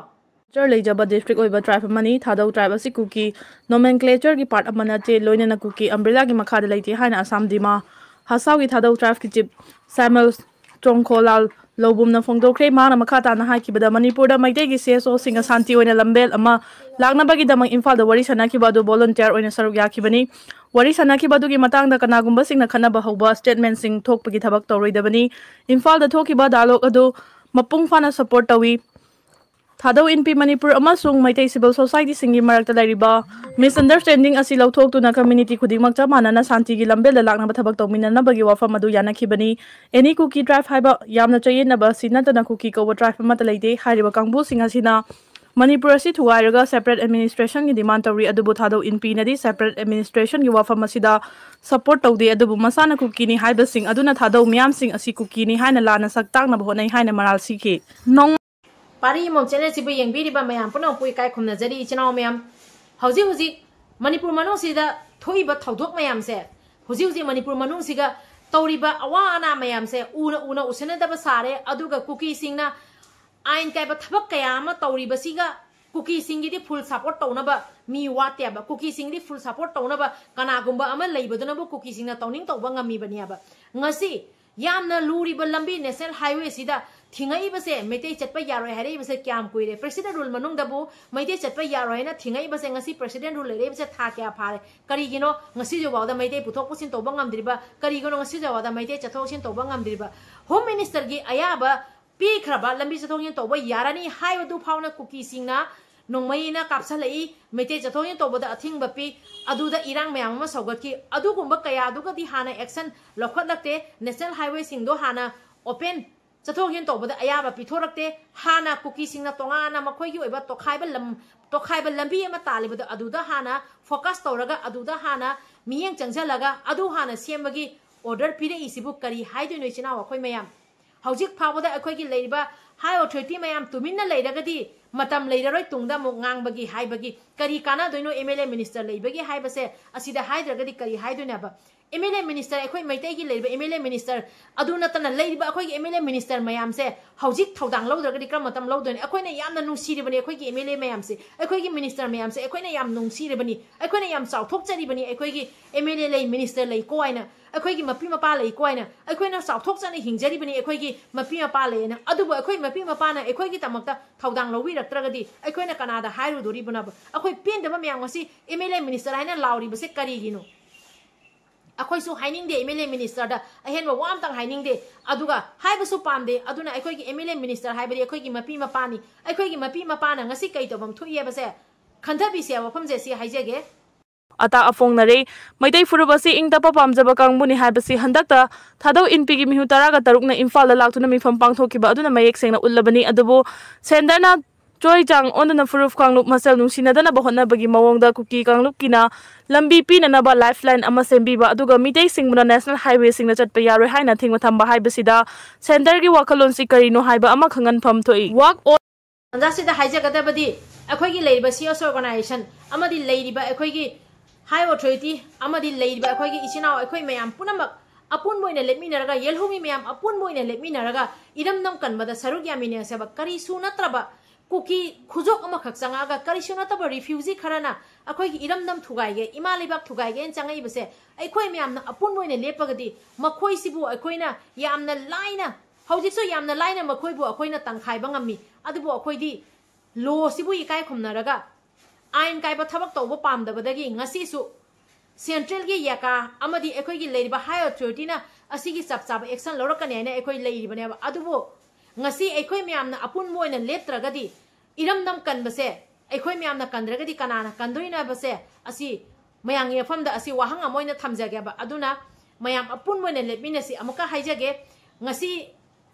Culture ꯂꯩꯖꯕ district ꯑꯣꯏꯕ tribe ꯑꯃꯅꯤ꯫ ꯊꯥꯗꯧ tribe ꯑꯁꯤ ꯀꯨꯀꯤ nomenclature ꯒꯤ part ꯑꯃ ꯅꯠꯇꯦ, ꯂꯣꯏꯅꯅ ꯀꯨꯀꯤ umbrella ꯒꯤ ꯃꯈꯥꯗ ꯂꯩꯇꯦ ꯍꯥꯏꯅ ꯑꯁꯥꯝ ꯗꯤꯃꯥ ꯍꯥꯁꯥꯎꯒꯤ ꯊꯥꯗꯧ tribe ꯀꯤ chief ꯁꯥꯏꯃꯜ ꯆꯣꯡꯈꯣꯂꯥꯜ ꯂꯧꯕꯨꯝꯅ ꯐꯣꯡꯗꯣꯛꯈ꯭ꯔꯦ꯫ ꯃꯍꯥꯛꯅ ꯃꯈꯥ ꯇꯥꯅ ꯍꯥꯏꯈꯤꯕꯗ, ꯃꯅꯤꯄꯨꯔꯗ ꯃꯩꯇꯩꯒꯤ CSO ꯁꯤꯡ ꯑꯁꯥꯟꯇꯤ ꯑꯣꯏꯅ ꯂꯝꯕꯦꯜ ꯑꯃ ꯂꯥꯛꯅꯕꯒꯤꯗꯃꯛ ꯏꯝꯐꯥꯜꯗ ꯋꯥꯔꯤ ꯁꯥꯅꯈꯤꯕ ꯑꯗꯨ volunteer ꯑꯣꯏꯅ ꯁꯔꯨꯛ ꯌꯥꯈꯤꯕꯅꯤ꯫ ꯋꯥꯔꯤ ꯁꯥꯅꯈꯤꯕ ꯑꯗꯨꯒꯤ ꯃꯇꯥꯡꯗ ꯀꯅꯥꯒꯨꯝꯕꯁꯤꯡꯅ ꯈꯠꯅꯕ ꯍꯧꯕ statement ꯁꯤꯡ ꯊꯣꯛꯄꯒꯤ ꯊꯕꯛ ꯇꯧꯔꯣꯏꯗꯕꯅꯤ꯫ ꯏꯝꯐꯥꯜꯗ ꯊꯣꯛꯈꯤꯕ dialogue ꯑꯗꯨ ꯃꯄꯨꯡ ꯐꯥꯅ support ꯇꯧꯏ꯫ ꯊꯥꯗꯧ ꯏꯟꯄꯤ ꯃꯅꯤꯄꯨꯔ ꯑꯃꯁꯨꯡ ꯃꯩꯇꯩ civil society ꯁꯤꯡꯒꯤ ꯃꯔꯛꯇ ꯂꯩꯔꯤꯕ misunderstanding ꯑꯁꯤ ꯂꯧꯊꯣꯛꯇꯨꯅ community ꯈꯨꯗꯤꯡꯃꯛ ꯆꯞ ꯃꯥꯟꯅꯅ ꯁꯥꯟꯇꯤꯒꯤ ꯂꯝꯕꯦꯜꯗ ꯂꯥꯛꯅꯕ ꯊꯕꯛ ꯇꯧꯃꯤꯟꯅꯅꯕꯒꯤ ꯋꯥꯐꯝ ꯑꯗꯨ ꯌꯥꯅꯈꯤꯕꯅꯤ꯫ Any Kuki tribe ꯍꯥꯏꯕ ꯌꯥꯝꯅ ꯆꯌꯦꯠꯅꯕ ꯑꯁꯤ ꯅꯠꯇꯅ ꯀꯨꯀꯤ ꯀꯧꯕ tribe ꯑꯃꯠꯇ ꯂꯩꯇꯦ꯫ ꯍꯥꯏꯔꯤꯕ ꯀꯥꯡꯕꯨꯁꯤꯡ ꯑꯁꯤꯅ ꯃꯅꯤꯄꯨꯔ ꯑꯁꯤ ꯊꯨꯒꯥꯏꯔꯒ separate administration ꯒꯤ demand ꯇꯧꯔꯤ, ꯑꯗꯨꯕꯨ ꯊꯥꯗꯧ ꯏꯟꯄꯤꯅꯗꯤ separate administration ꯒꯤ ꯋꯥꯐꯝ ꯑꯁꯤꯗ support ꯇꯧꯗꯦ, ꯑꯗꯨꯕꯨ ꯃꯁꯥꯅ ꯀꯨꯀꯤꯅꯤ ꯍꯥꯏꯕꯁꯤꯡ ꯑꯗꯨꯅ ꯊꯥꯗꯧ ꯃꯤꯌꯥꯝꯁꯤꯡ ꯑꯁꯤ ꯀꯨꯀꯤꯅꯤ ꯍꯥꯏꯅ ꯂꯥꯟꯅ ꯁꯛ ꯇꯥꯛꯅꯕ ꯍꯣꯠꯅꯩ ꯍꯥꯏꯅ ꯃꯔꯥꯜ ꯁꯤꯈꯤ꯫ ꯅꯣꯡ- ꯄꯥꯔꯤ ꯃꯣꯝ ꯆꯦꯅꯦꯜꯁꯤꯕꯨ ꯌꯦꯡꯕꯤꯔꯤꯕ ꯃꯌꯥꯝ ꯄꯨꯝꯅꯃꯛꯄꯨ ꯏꯀꯥꯏ ꯈꯨꯝꯅꯖꯔꯤ꯫ ꯏꯆꯤꯟ ꯏꯅꯥꯎ ꯃꯌꯥꯝ, ꯍꯧꯖꯤꯛ ꯍꯧꯖꯤꯛ ꯃꯅꯤꯄꯨꯔ ꯃꯅꯨꯡꯁꯤꯗ ꯊꯣꯛꯏꯕ ꯊꯧꯗꯣꯛ ꯃꯌꯥꯝꯁꯦ, ꯍꯧꯖꯤꯛ ꯍꯧꯖꯤꯛ ꯃꯅꯤꯄꯨꯔ ꯃꯅꯨꯡꯁꯤꯒ ꯇꯧꯔꯤꯕ ꯑꯋꯥ ꯑꯅꯥ ꯃꯌꯥꯝꯁꯦ ꯎꯅ ꯎꯅ ꯎꯁꯤꯟꯅꯗꯕ ꯁꯥꯔꯦ꯫ ꯑꯗꯨꯒ ꯀꯨꯀꯤꯁꯤꯡꯅ ꯑꯥꯏꯟ ꯀꯥꯏꯕ ꯊꯕꯛ ꯀꯌꯥ ꯑꯃ ꯇꯧꯔꯤꯕꯁꯤꯒ ꯀꯨꯀꯤꯁꯤꯡꯒꯤꯗꯤ full support ꯇꯧꯅꯕ ꯃꯤ ꯋꯥꯠꯇꯦꯕ꯫ ꯀꯨꯀꯤꯁꯤꯡꯒꯤꯗꯤ full support ꯇꯧꯅꯕ ꯀꯅꯥꯒꯨꯝꯕ ꯑꯃ ꯂꯩꯕꯗꯨꯅꯕꯨ ꯀꯨꯀꯤꯁꯤꯡꯅ ꯇꯧꯅꯤꯡ ꯇꯧꯕ ꯉꯝꯃꯤꯕꯅꯦꯕ꯫ ꯉꯁꯤ ꯌꯥꯝꯅ ꯂꯨꯔꯤꯕ ꯂꯝꯕꯤ national highway ꯁꯤꯗ ꯊꯤꯡꯉꯛꯏꯕꯁꯦ, ꯃꯩꯇꯩ ꯆꯠꯄ ꯌꯥꯔꯣꯏ ꯍꯥꯏꯔꯛꯏꯕꯁꯦ ꯀꯌꯥꯝ ꯀꯨꯏꯔꯦ? President rule ꯃꯅꯨꯡꯗꯕꯨ ꯃꯩꯇꯩ ꯆꯠꯄ ꯌꯥꯔꯣꯏ ꯍꯥꯏꯅ ꯊꯤꯡꯉꯛꯏꯕꯁꯦ ꯉꯁꯤ President rule ꯂꯩꯔꯛꯏꯕꯁꯦ ꯊꯥ ꯀꯌꯥ ꯐꯥꯔꯦ? ꯀꯔꯤꯒꯤꯅꯣ ꯉꯁꯤꯁꯨ ꯐꯥꯎꯗ ꯃꯩꯇꯩ ꯄꯨꯊꯣꯛ ꯄꯨꯁꯤꯟ ꯇꯧꯕ ꯉꯝꯗ꯭ꯔꯤꯕ? ꯀꯔꯤꯒꯤꯅꯣ ꯉꯁꯤꯁꯨ ꯐꯥꯎꯗ ꯃꯩꯇꯩ ꯆꯠꯊꯣꯛ ꯆꯠꯁꯤꯟ ꯇꯧꯕ ꯉꯝꯗ꯭ꯔꯤꯕ? Home Minister ꯒꯤ ꯑꯌꯥꯕ ꯄꯤꯈ꯭ꯔꯕ ꯂꯝꯕꯤ ꯆꯠꯊꯣꯛ ꯆꯠꯁꯤꯟ ꯇꯧꯕ ꯌꯥꯔꯅꯤ ꯍꯥꯏꯕꯗꯨ ꯐꯥꯎꯅ ꯀꯨꯀꯤꯁꯤꯡꯅ ꯅꯣꯡꯃꯩꯅ ꯀꯥꯞꯁꯜꯂꯛꯏ, ꯃꯩꯇꯩ ꯆꯠꯊꯣꯛ ꯆꯠꯁꯤꯟ ꯇꯧꯕꯗ ꯑꯊꯤꯡꯕ ꯄꯤ꯫ ꯑꯗꯨꯗ ꯏꯔꯥꯡ ꯃꯌꯥꯝ ꯑꯃ ꯁꯧꯒꯠꯈꯤ꯫ ꯑꯗꯨꯒꯨꯝꯕ ꯀꯌꯥꯗꯨꯒꯗꯤ ꯍꯥꯟꯅ action ꯂꯧꯈꯠꯂꯛꯇꯦ꯫ National highway ꯁꯤꯡꯗꯣ ꯍꯥꯟꯅ open ꯆꯠꯊꯣꯛ ꯆꯠꯁꯤꯟ ꯇꯧꯕꯗ ꯑꯌꯥꯕ ꯄꯤꯊꯣꯔꯛꯇꯦ꯫ ꯍꯥꯟꯅ ꯀꯨꯀꯤꯁꯤꯡꯅ ꯇꯣꯉꯥꯟꯅ ꯃꯈꯣꯏꯒꯤ ꯑꯣꯏꯕ ꯇꯣꯈꯥꯏꯕ ꯂꯝ, ꯇꯣꯈꯥꯏꯕ ꯂꯝꯕꯤ ꯑꯃ ꯇꯥꯜꯂꯤꯕꯗꯣ ꯑꯗꯨꯗ ꯍꯥꯟꯅ focus ꯇꯧꯔꯒ ꯑꯗꯨꯗ ꯍꯥꯟꯅ ꯃꯤꯠꯌꯦꯡ ꯆꯪꯁꯤꯜꯂꯒ ꯑꯗꯨ ꯍꯥꯟꯅ ꯁꯦꯝꯕꯒꯤ order ꯄꯤꯔꯛꯏꯁꯤꯕꯨ ꯀꯔꯤ ꯍꯥꯏꯗꯣꯏꯅꯣ ꯏꯆꯤꯟ ꯏꯅꯥꯎ ꯑꯩꯈꯣꯏ ꯃꯌꯥꯝ? ꯍꯧꯖꯤꯛ ꯐꯥꯎꯕꯗ ꯑꯩꯈꯣꯏꯒꯤ ꯂꯩꯔꯤꯕ high authority ꯃꯌꯥꯝ ꯇꯨꯃꯤꯟꯅ ꯂꯩꯔꯒꯗꯤ ꯃꯇꯝ ꯂꯩꯔꯔꯣꯏ ꯇꯨꯡꯗ ꯑꯃꯨꯛ ꯉꯥꯡꯕꯒꯤ ꯍꯥꯏꯕꯒꯤ꯫ ꯀꯔꯤ ꯀꯥꯟꯅꯗꯣꯏꯅꯣ M L A minister ꯂꯩꯕꯒꯤ ꯍꯥꯏꯕꯁꯦ? ꯑꯁꯤꯗ ꯍꯥꯏꯗ꯭ꯔꯒꯗꯤ ꯀꯔꯤ ꯍꯥꯏꯗꯣꯏꯅꯦꯕ? M L A minister, ꯑꯩꯈꯣꯏ ꯃꯩꯇꯩꯒꯤ ꯂꯩꯔꯤꯕ M L A minister ꯑꯗꯨ ꯅꯠꯇꯅ ꯂꯩꯔꯤꯕ ꯑꯩꯈꯣꯏꯒꯤ M L A minister ꯃꯌꯥꯝꯁꯦ ꯍꯧꯖꯤꯛ ꯊꯧꯗꯥꯡ ꯂꯧꯗ꯭ꯔꯒꯗꯤ ꯀꯔꯝꯕ ꯃꯇꯝ ꯂꯧꯗꯣꯏꯅꯣ? ꯑꯩꯈꯣꯏꯅ ꯌꯥꯝꯅ ꯅꯨꯡꯁꯤꯔꯤꯕꯅꯤ ꯑꯩꯈꯣꯏꯒꯤ M L A ꯃꯌꯥꯝꯁꯦ, ꯑꯩꯈꯣꯏꯒꯤ minister ꯃꯌꯥꯝꯁꯦ ꯑꯩꯈꯣꯏꯅ ꯌꯥꯝ ꯅꯨꯡꯁꯤꯔꯤꯕꯅꯤ, ꯑꯩꯈꯣꯏꯅ ꯌꯥꯝ ꯆꯥꯎꯊꯣꯛꯆꯔꯤꯕꯅꯤ꯫ ꯑꯩꯈꯣꯏꯒꯤ M L A ꯂꯩ, minister ꯂꯩꯀꯣ ꯍꯥꯏꯅ, ꯑꯩꯈꯣꯏꯒꯤ ꯃꯄꯤ ꯃꯄꯥ ꯂꯩꯀꯣ ꯍꯥꯏꯅ, ꯑꯩꯈꯣꯏꯅ ꯆꯥꯎꯊꯣꯛꯆꯅ ꯍꯤꯡꯖꯔꯤꯕꯅꯤ ꯑꯩꯈꯣꯏꯒꯤ ꯃꯄꯤ ꯃꯄꯥ ꯂꯩꯅ꯫ ꯑꯗꯨꯕꯨ ꯑꯩꯈꯣꯏ ꯃꯄꯤ ꯃꯄꯥꯅ ꯑꯩꯈꯣꯏꯒꯤꯗꯃꯛꯇ ꯊꯧꯗꯥꯡ ꯂꯧꯕꯤꯔꯛꯇ꯭ꯔꯒꯗꯤ ꯑꯩꯈꯣꯏꯅ ꯀꯅꯥꯗ ꯍꯥꯏꯔꯨꯗꯣꯔꯤꯕꯅꯣꯕ? ꯑꯩꯈꯣꯏ ꯄꯦꯟꯗꯕ ꯃꯌꯥꯝ ꯉꯁꯤ M L A minister ꯍꯥꯏꯅ ꯂꯥꯎꯔꯤꯕꯁꯦ ꯀꯔꯤꯒꯤꯅꯣ? ꯑꯩꯈꯣꯏꯁꯨ ꯍꯥꯏꯅꯤꯡꯗꯦ, ꯑꯦꯝ ꯑꯦꯜ ꯑꯦ ꯃꯤꯅꯤꯁꯇꯔꯗ ꯑꯍꯦꯟꯕ ꯋꯥ ꯑꯝꯇꯪ ꯍꯥꯏꯅꯤꯡꯗꯦ꯫ ꯑꯗꯨꯒ ꯍꯥꯏꯕꯁꯨ ꯄꯥꯝꯗꯦ꯫ ꯑꯗꯨꯅ ꯑꯩꯈꯣꯏꯒꯤ ꯑꯦꯝ ꯑꯦꯜ ꯑꯦ ꯃꯤꯅꯤꯁꯇꯔ ꯍꯥꯏꯕꯗꯤ ꯑꯩꯈꯣꯏꯒꯤ ꯃꯄꯤ ꯃꯄꯥꯅꯤ꯫ ꯑꯩꯈꯣꯏꯒꯤ ꯃꯄꯤ ꯃꯄꯥꯅ ꯉꯁꯤ ꯀꯩ ꯇꯧꯐꯝ ꯊꯣꯛꯏ ꯍꯥꯏꯕꯁꯦ ꯈꯟꯊꯕꯤꯁꯦ, ꯋꯥꯐꯝꯁꯦ ꯁꯤ ꯍꯥꯏꯖꯒꯦ꯫ ꯑꯇꯥꯛ ꯑꯐꯣꯡꯅꯔꯦ꯫ ꯃꯩꯇꯩ ꯐꯨꯔꯨꯞ ꯑꯁꯤ ꯏꯪ ꯇꯞꯄ ꯄꯥꯝꯖꯕ ꯀꯥꯡꯕꯨꯅꯤ ꯍꯥꯏꯕꯁꯤ ꯍꯟꯗꯛꯇ ꯊꯥꯗꯧ ꯏꯟꯄꯤꯒꯤ ꯃꯤꯍꯨꯠ ꯇꯔꯥꯒ ꯇꯔꯨꯛꯅ ꯏꯝꯐꯥꯜꯗ ꯂꯥꯛꯇꯨꯅ ꯃꯤꯐꯝ ꯄꯥꯡꯊꯣꯛꯈꯤꯕ ꯑꯗꯨꯅ ꯃꯌꯦꯛ ꯁꯦꯡꯅ ꯎꯠꯂꯕꯅꯤ꯫ ꯑꯗꯨꯕꯨ ꯁꯦꯟꯇꯔꯅ ꯆꯣꯏ ꯆꯥꯡ ꯑꯣꯟꯗꯨꯅ ꯐꯨꯔꯨꯞ ꯀꯥꯡꯂꯨꯞ ꯃꯁꯦꯜ ꯅꯨꯡꯁꯤꯅꯗꯅꯕ ꯍꯣꯠꯅꯕꯒꯤ ꯃꯑꯣꯡꯗ ꯀꯨꯀꯤ ꯀꯥꯡꯂꯨꯞꯀꯤꯅ ꯂꯝꯕꯤ ꯄꯤꯅꯅꯕ ꯂꯥꯏꯐ ꯂꯥꯏꯟ ꯑꯃ ꯁꯦꯝꯕꯤꯕ ꯑꯗꯨꯒ ꯃꯤꯇꯩꯁꯤꯡꯕꯨꯅ ꯅꯦꯁꯅꯦꯜ ꯍꯥꯏꯋꯦꯁꯤꯡꯗ ꯆꯠꯄ ꯌꯥꯔꯣꯏ ꯍꯥꯏꯅ ꯊꯤꯡꯕ ꯊꯝꯕ ꯍꯥꯏꯕꯁꯤꯗ ꯁꯦꯟꯇꯔꯒꯤ ꯋꯥꯈꯜꯂꯣꯟꯁꯤ ꯀꯔꯤꯅꯣ ꯍꯥꯏꯕ ꯑꯃ ꯈꯪꯍꯟꯐꯝ ꯊꯣꯛꯏ꯫ ꯋꯥꯛ ꯑꯣꯟ ꯇꯥꯟꯖꯥꯁꯤꯗ ꯍꯥꯏꯖꯒꯗꯕꯗꯤ, ꯑꯩꯈꯣꯏꯒꯤ ꯂꯩꯔꯤꯕ ꯁꯤ ꯑꯦꯁ ꯑꯣꯔꯒꯅꯥꯏꯖꯦꯁꯟ ꯑꯃꯗꯤ ꯂꯩꯔꯤꯕ ꯑꯩꯈꯣꯏꯒꯤ ꯍꯥꯏ ꯑꯣꯊꯣꯔꯤꯇꯤ ꯑꯃꯗꯤ ꯂꯩꯔꯤꯕ ꯑꯩꯈꯣꯏꯒꯤ ꯏꯆꯤꯟ ꯏꯅꯥꯎ ꯑꯩꯈꯣꯏ ꯃꯌꯥꯝ ꯄꯨꯝꯅꯃꯛ ꯑꯄꯨꯟꯕ ꯑꯣꯏꯅ ꯂꯦꯞꯃꯤꯟꯅꯔꯒ, ꯌꯦꯜꯍꯧꯃꯤ ꯃꯌꯥꯝ ꯑꯄꯨꯟꯕ ꯑꯣꯏꯅ ꯂꯦꯞꯃꯤꯟꯅꯔꯒ, ꯏꯔꯝꯗꯝ ꯀꯟꯕꯗ ꯁꯔꯨꯛ ꯌꯥꯃꯤꯟꯅꯁꯦꯕ꯫ ꯀꯔꯤꯁꯨ ꯅꯠꯇ꯭ꯔꯕ ꯀꯨꯀꯤ ꯈꯨꯖꯣꯞ ꯑꯃꯈꯛ ꯆꯪꯉꯛꯑꯒ, ꯀꯔꯤꯁꯨ ꯅꯠꯇꯕ ꯔꯤꯐ꯭ꯌꯨꯖꯤ ꯈꯔꯅ ꯑꯩꯈꯣꯏꯒꯤ ꯏꯔꯝꯗꯝ ꯊꯨꯒꯥꯏꯒꯦ, ꯏꯃꯥ ꯂꯩꯕꯥꯛ ꯊꯨꯒꯥꯏꯒꯦꯅ ꯆꯪꯉꯛꯏꯕꯁꯦ ꯑꯩꯈꯣꯏ ꯃꯌꯥꯝꯅ ꯑꯄꯨꯟꯕ ꯑꯣꯏꯅ ꯂꯦꯞꯄꯒꯗꯤ ꯃꯈꯣꯏꯁꯤꯕꯨ ꯑꯩꯈꯣꯏꯅ ꯌꯥꯝꯅ ꯂꯥꯏꯅ, ꯍꯧꯖꯤꯛꯁꯨ ꯌꯥꯝꯅ ꯂꯥꯏꯅ ꯃꯈꯣꯏꯕꯨ ꯑꯩꯈꯣꯏꯅ ꯇꯪꯈꯥꯏꯕ ꯉꯝꯃꯤ꯫ ꯑꯗꯨꯕꯨ ꯑꯩꯈꯣꯏꯗꯤ ꯂꯣꯁꯤꯕꯨ ꯏꯀꯥꯏ ꯈꯨꯝꯅꯔꯒ, ꯑꯥꯏꯟ ꯀꯥꯏꯕ ꯊꯕꯛ ꯇꯧꯕ ꯄꯥꯝꯗꯕꯗꯒꯤ ꯉꯁꯤꯁꯨ ꯁꯦꯟꯇ꯭ꯔꯦꯜꯒꯤ ꯌꯦꯀꯥ ꯑꯃꯗꯤ ꯑꯩꯈꯣꯏꯒꯤ ꯂꯩꯔꯤꯕ ꯍꯥꯏ ꯑꯣꯊꯣꯔꯤꯇꯤꯅ ꯑꯁꯤꯒꯤ ꯆꯞ ꯆꯥꯕ ꯑꯦꯛꯁꯟ ꯂꯧꯔꯛꯀꯅꯤ ꯍꯥꯏꯅ ꯑꯩꯈꯣꯏ ꯂꯩꯔꯤꯕꯅꯦꯕ꯫ ꯑꯗꯨꯕꯨ ꯉꯁꯤ ꯑꯩꯈꯣꯏ ꯃꯌꯥꯝꯅ ꯑꯄꯨꯟꯕ ꯑꯣꯏꯅ ꯂꯦꯞꯇ꯭ꯔꯒꯗꯤ, ꯏꯔꯝꯗꯝ ꯀꯟꯕꯁꯦ ꯑꯩꯈꯣꯏ ꯃꯌꯥꯝꯅ ꯀꯟꯗ꯭ꯔꯒꯗꯤ ꯀꯅꯥꯅ ꯀꯟꯗꯣꯏꯅꯣ ꯍꯥꯏꯕꯁꯦ ꯑꯁꯤ ꯃꯌꯥꯝꯒꯤ ꯃꯐꯝꯗ ꯑꯁꯤ ꯋꯥꯍꯪ ꯑꯃ ꯑꯣꯏꯅ ꯊꯝꯖꯒꯦꯕ꯫ ꯑꯗꯨꯅ ꯃꯌꯥꯝ ꯑꯄꯨꯟꯕ ꯑꯣꯏꯅ ꯂꯦꯞꯃꯤꯟꯅꯁꯤ꯫ ꯑꯃꯨꯛꯀ ꯍꯥꯏꯖꯒꯦ, ꯉꯁꯤ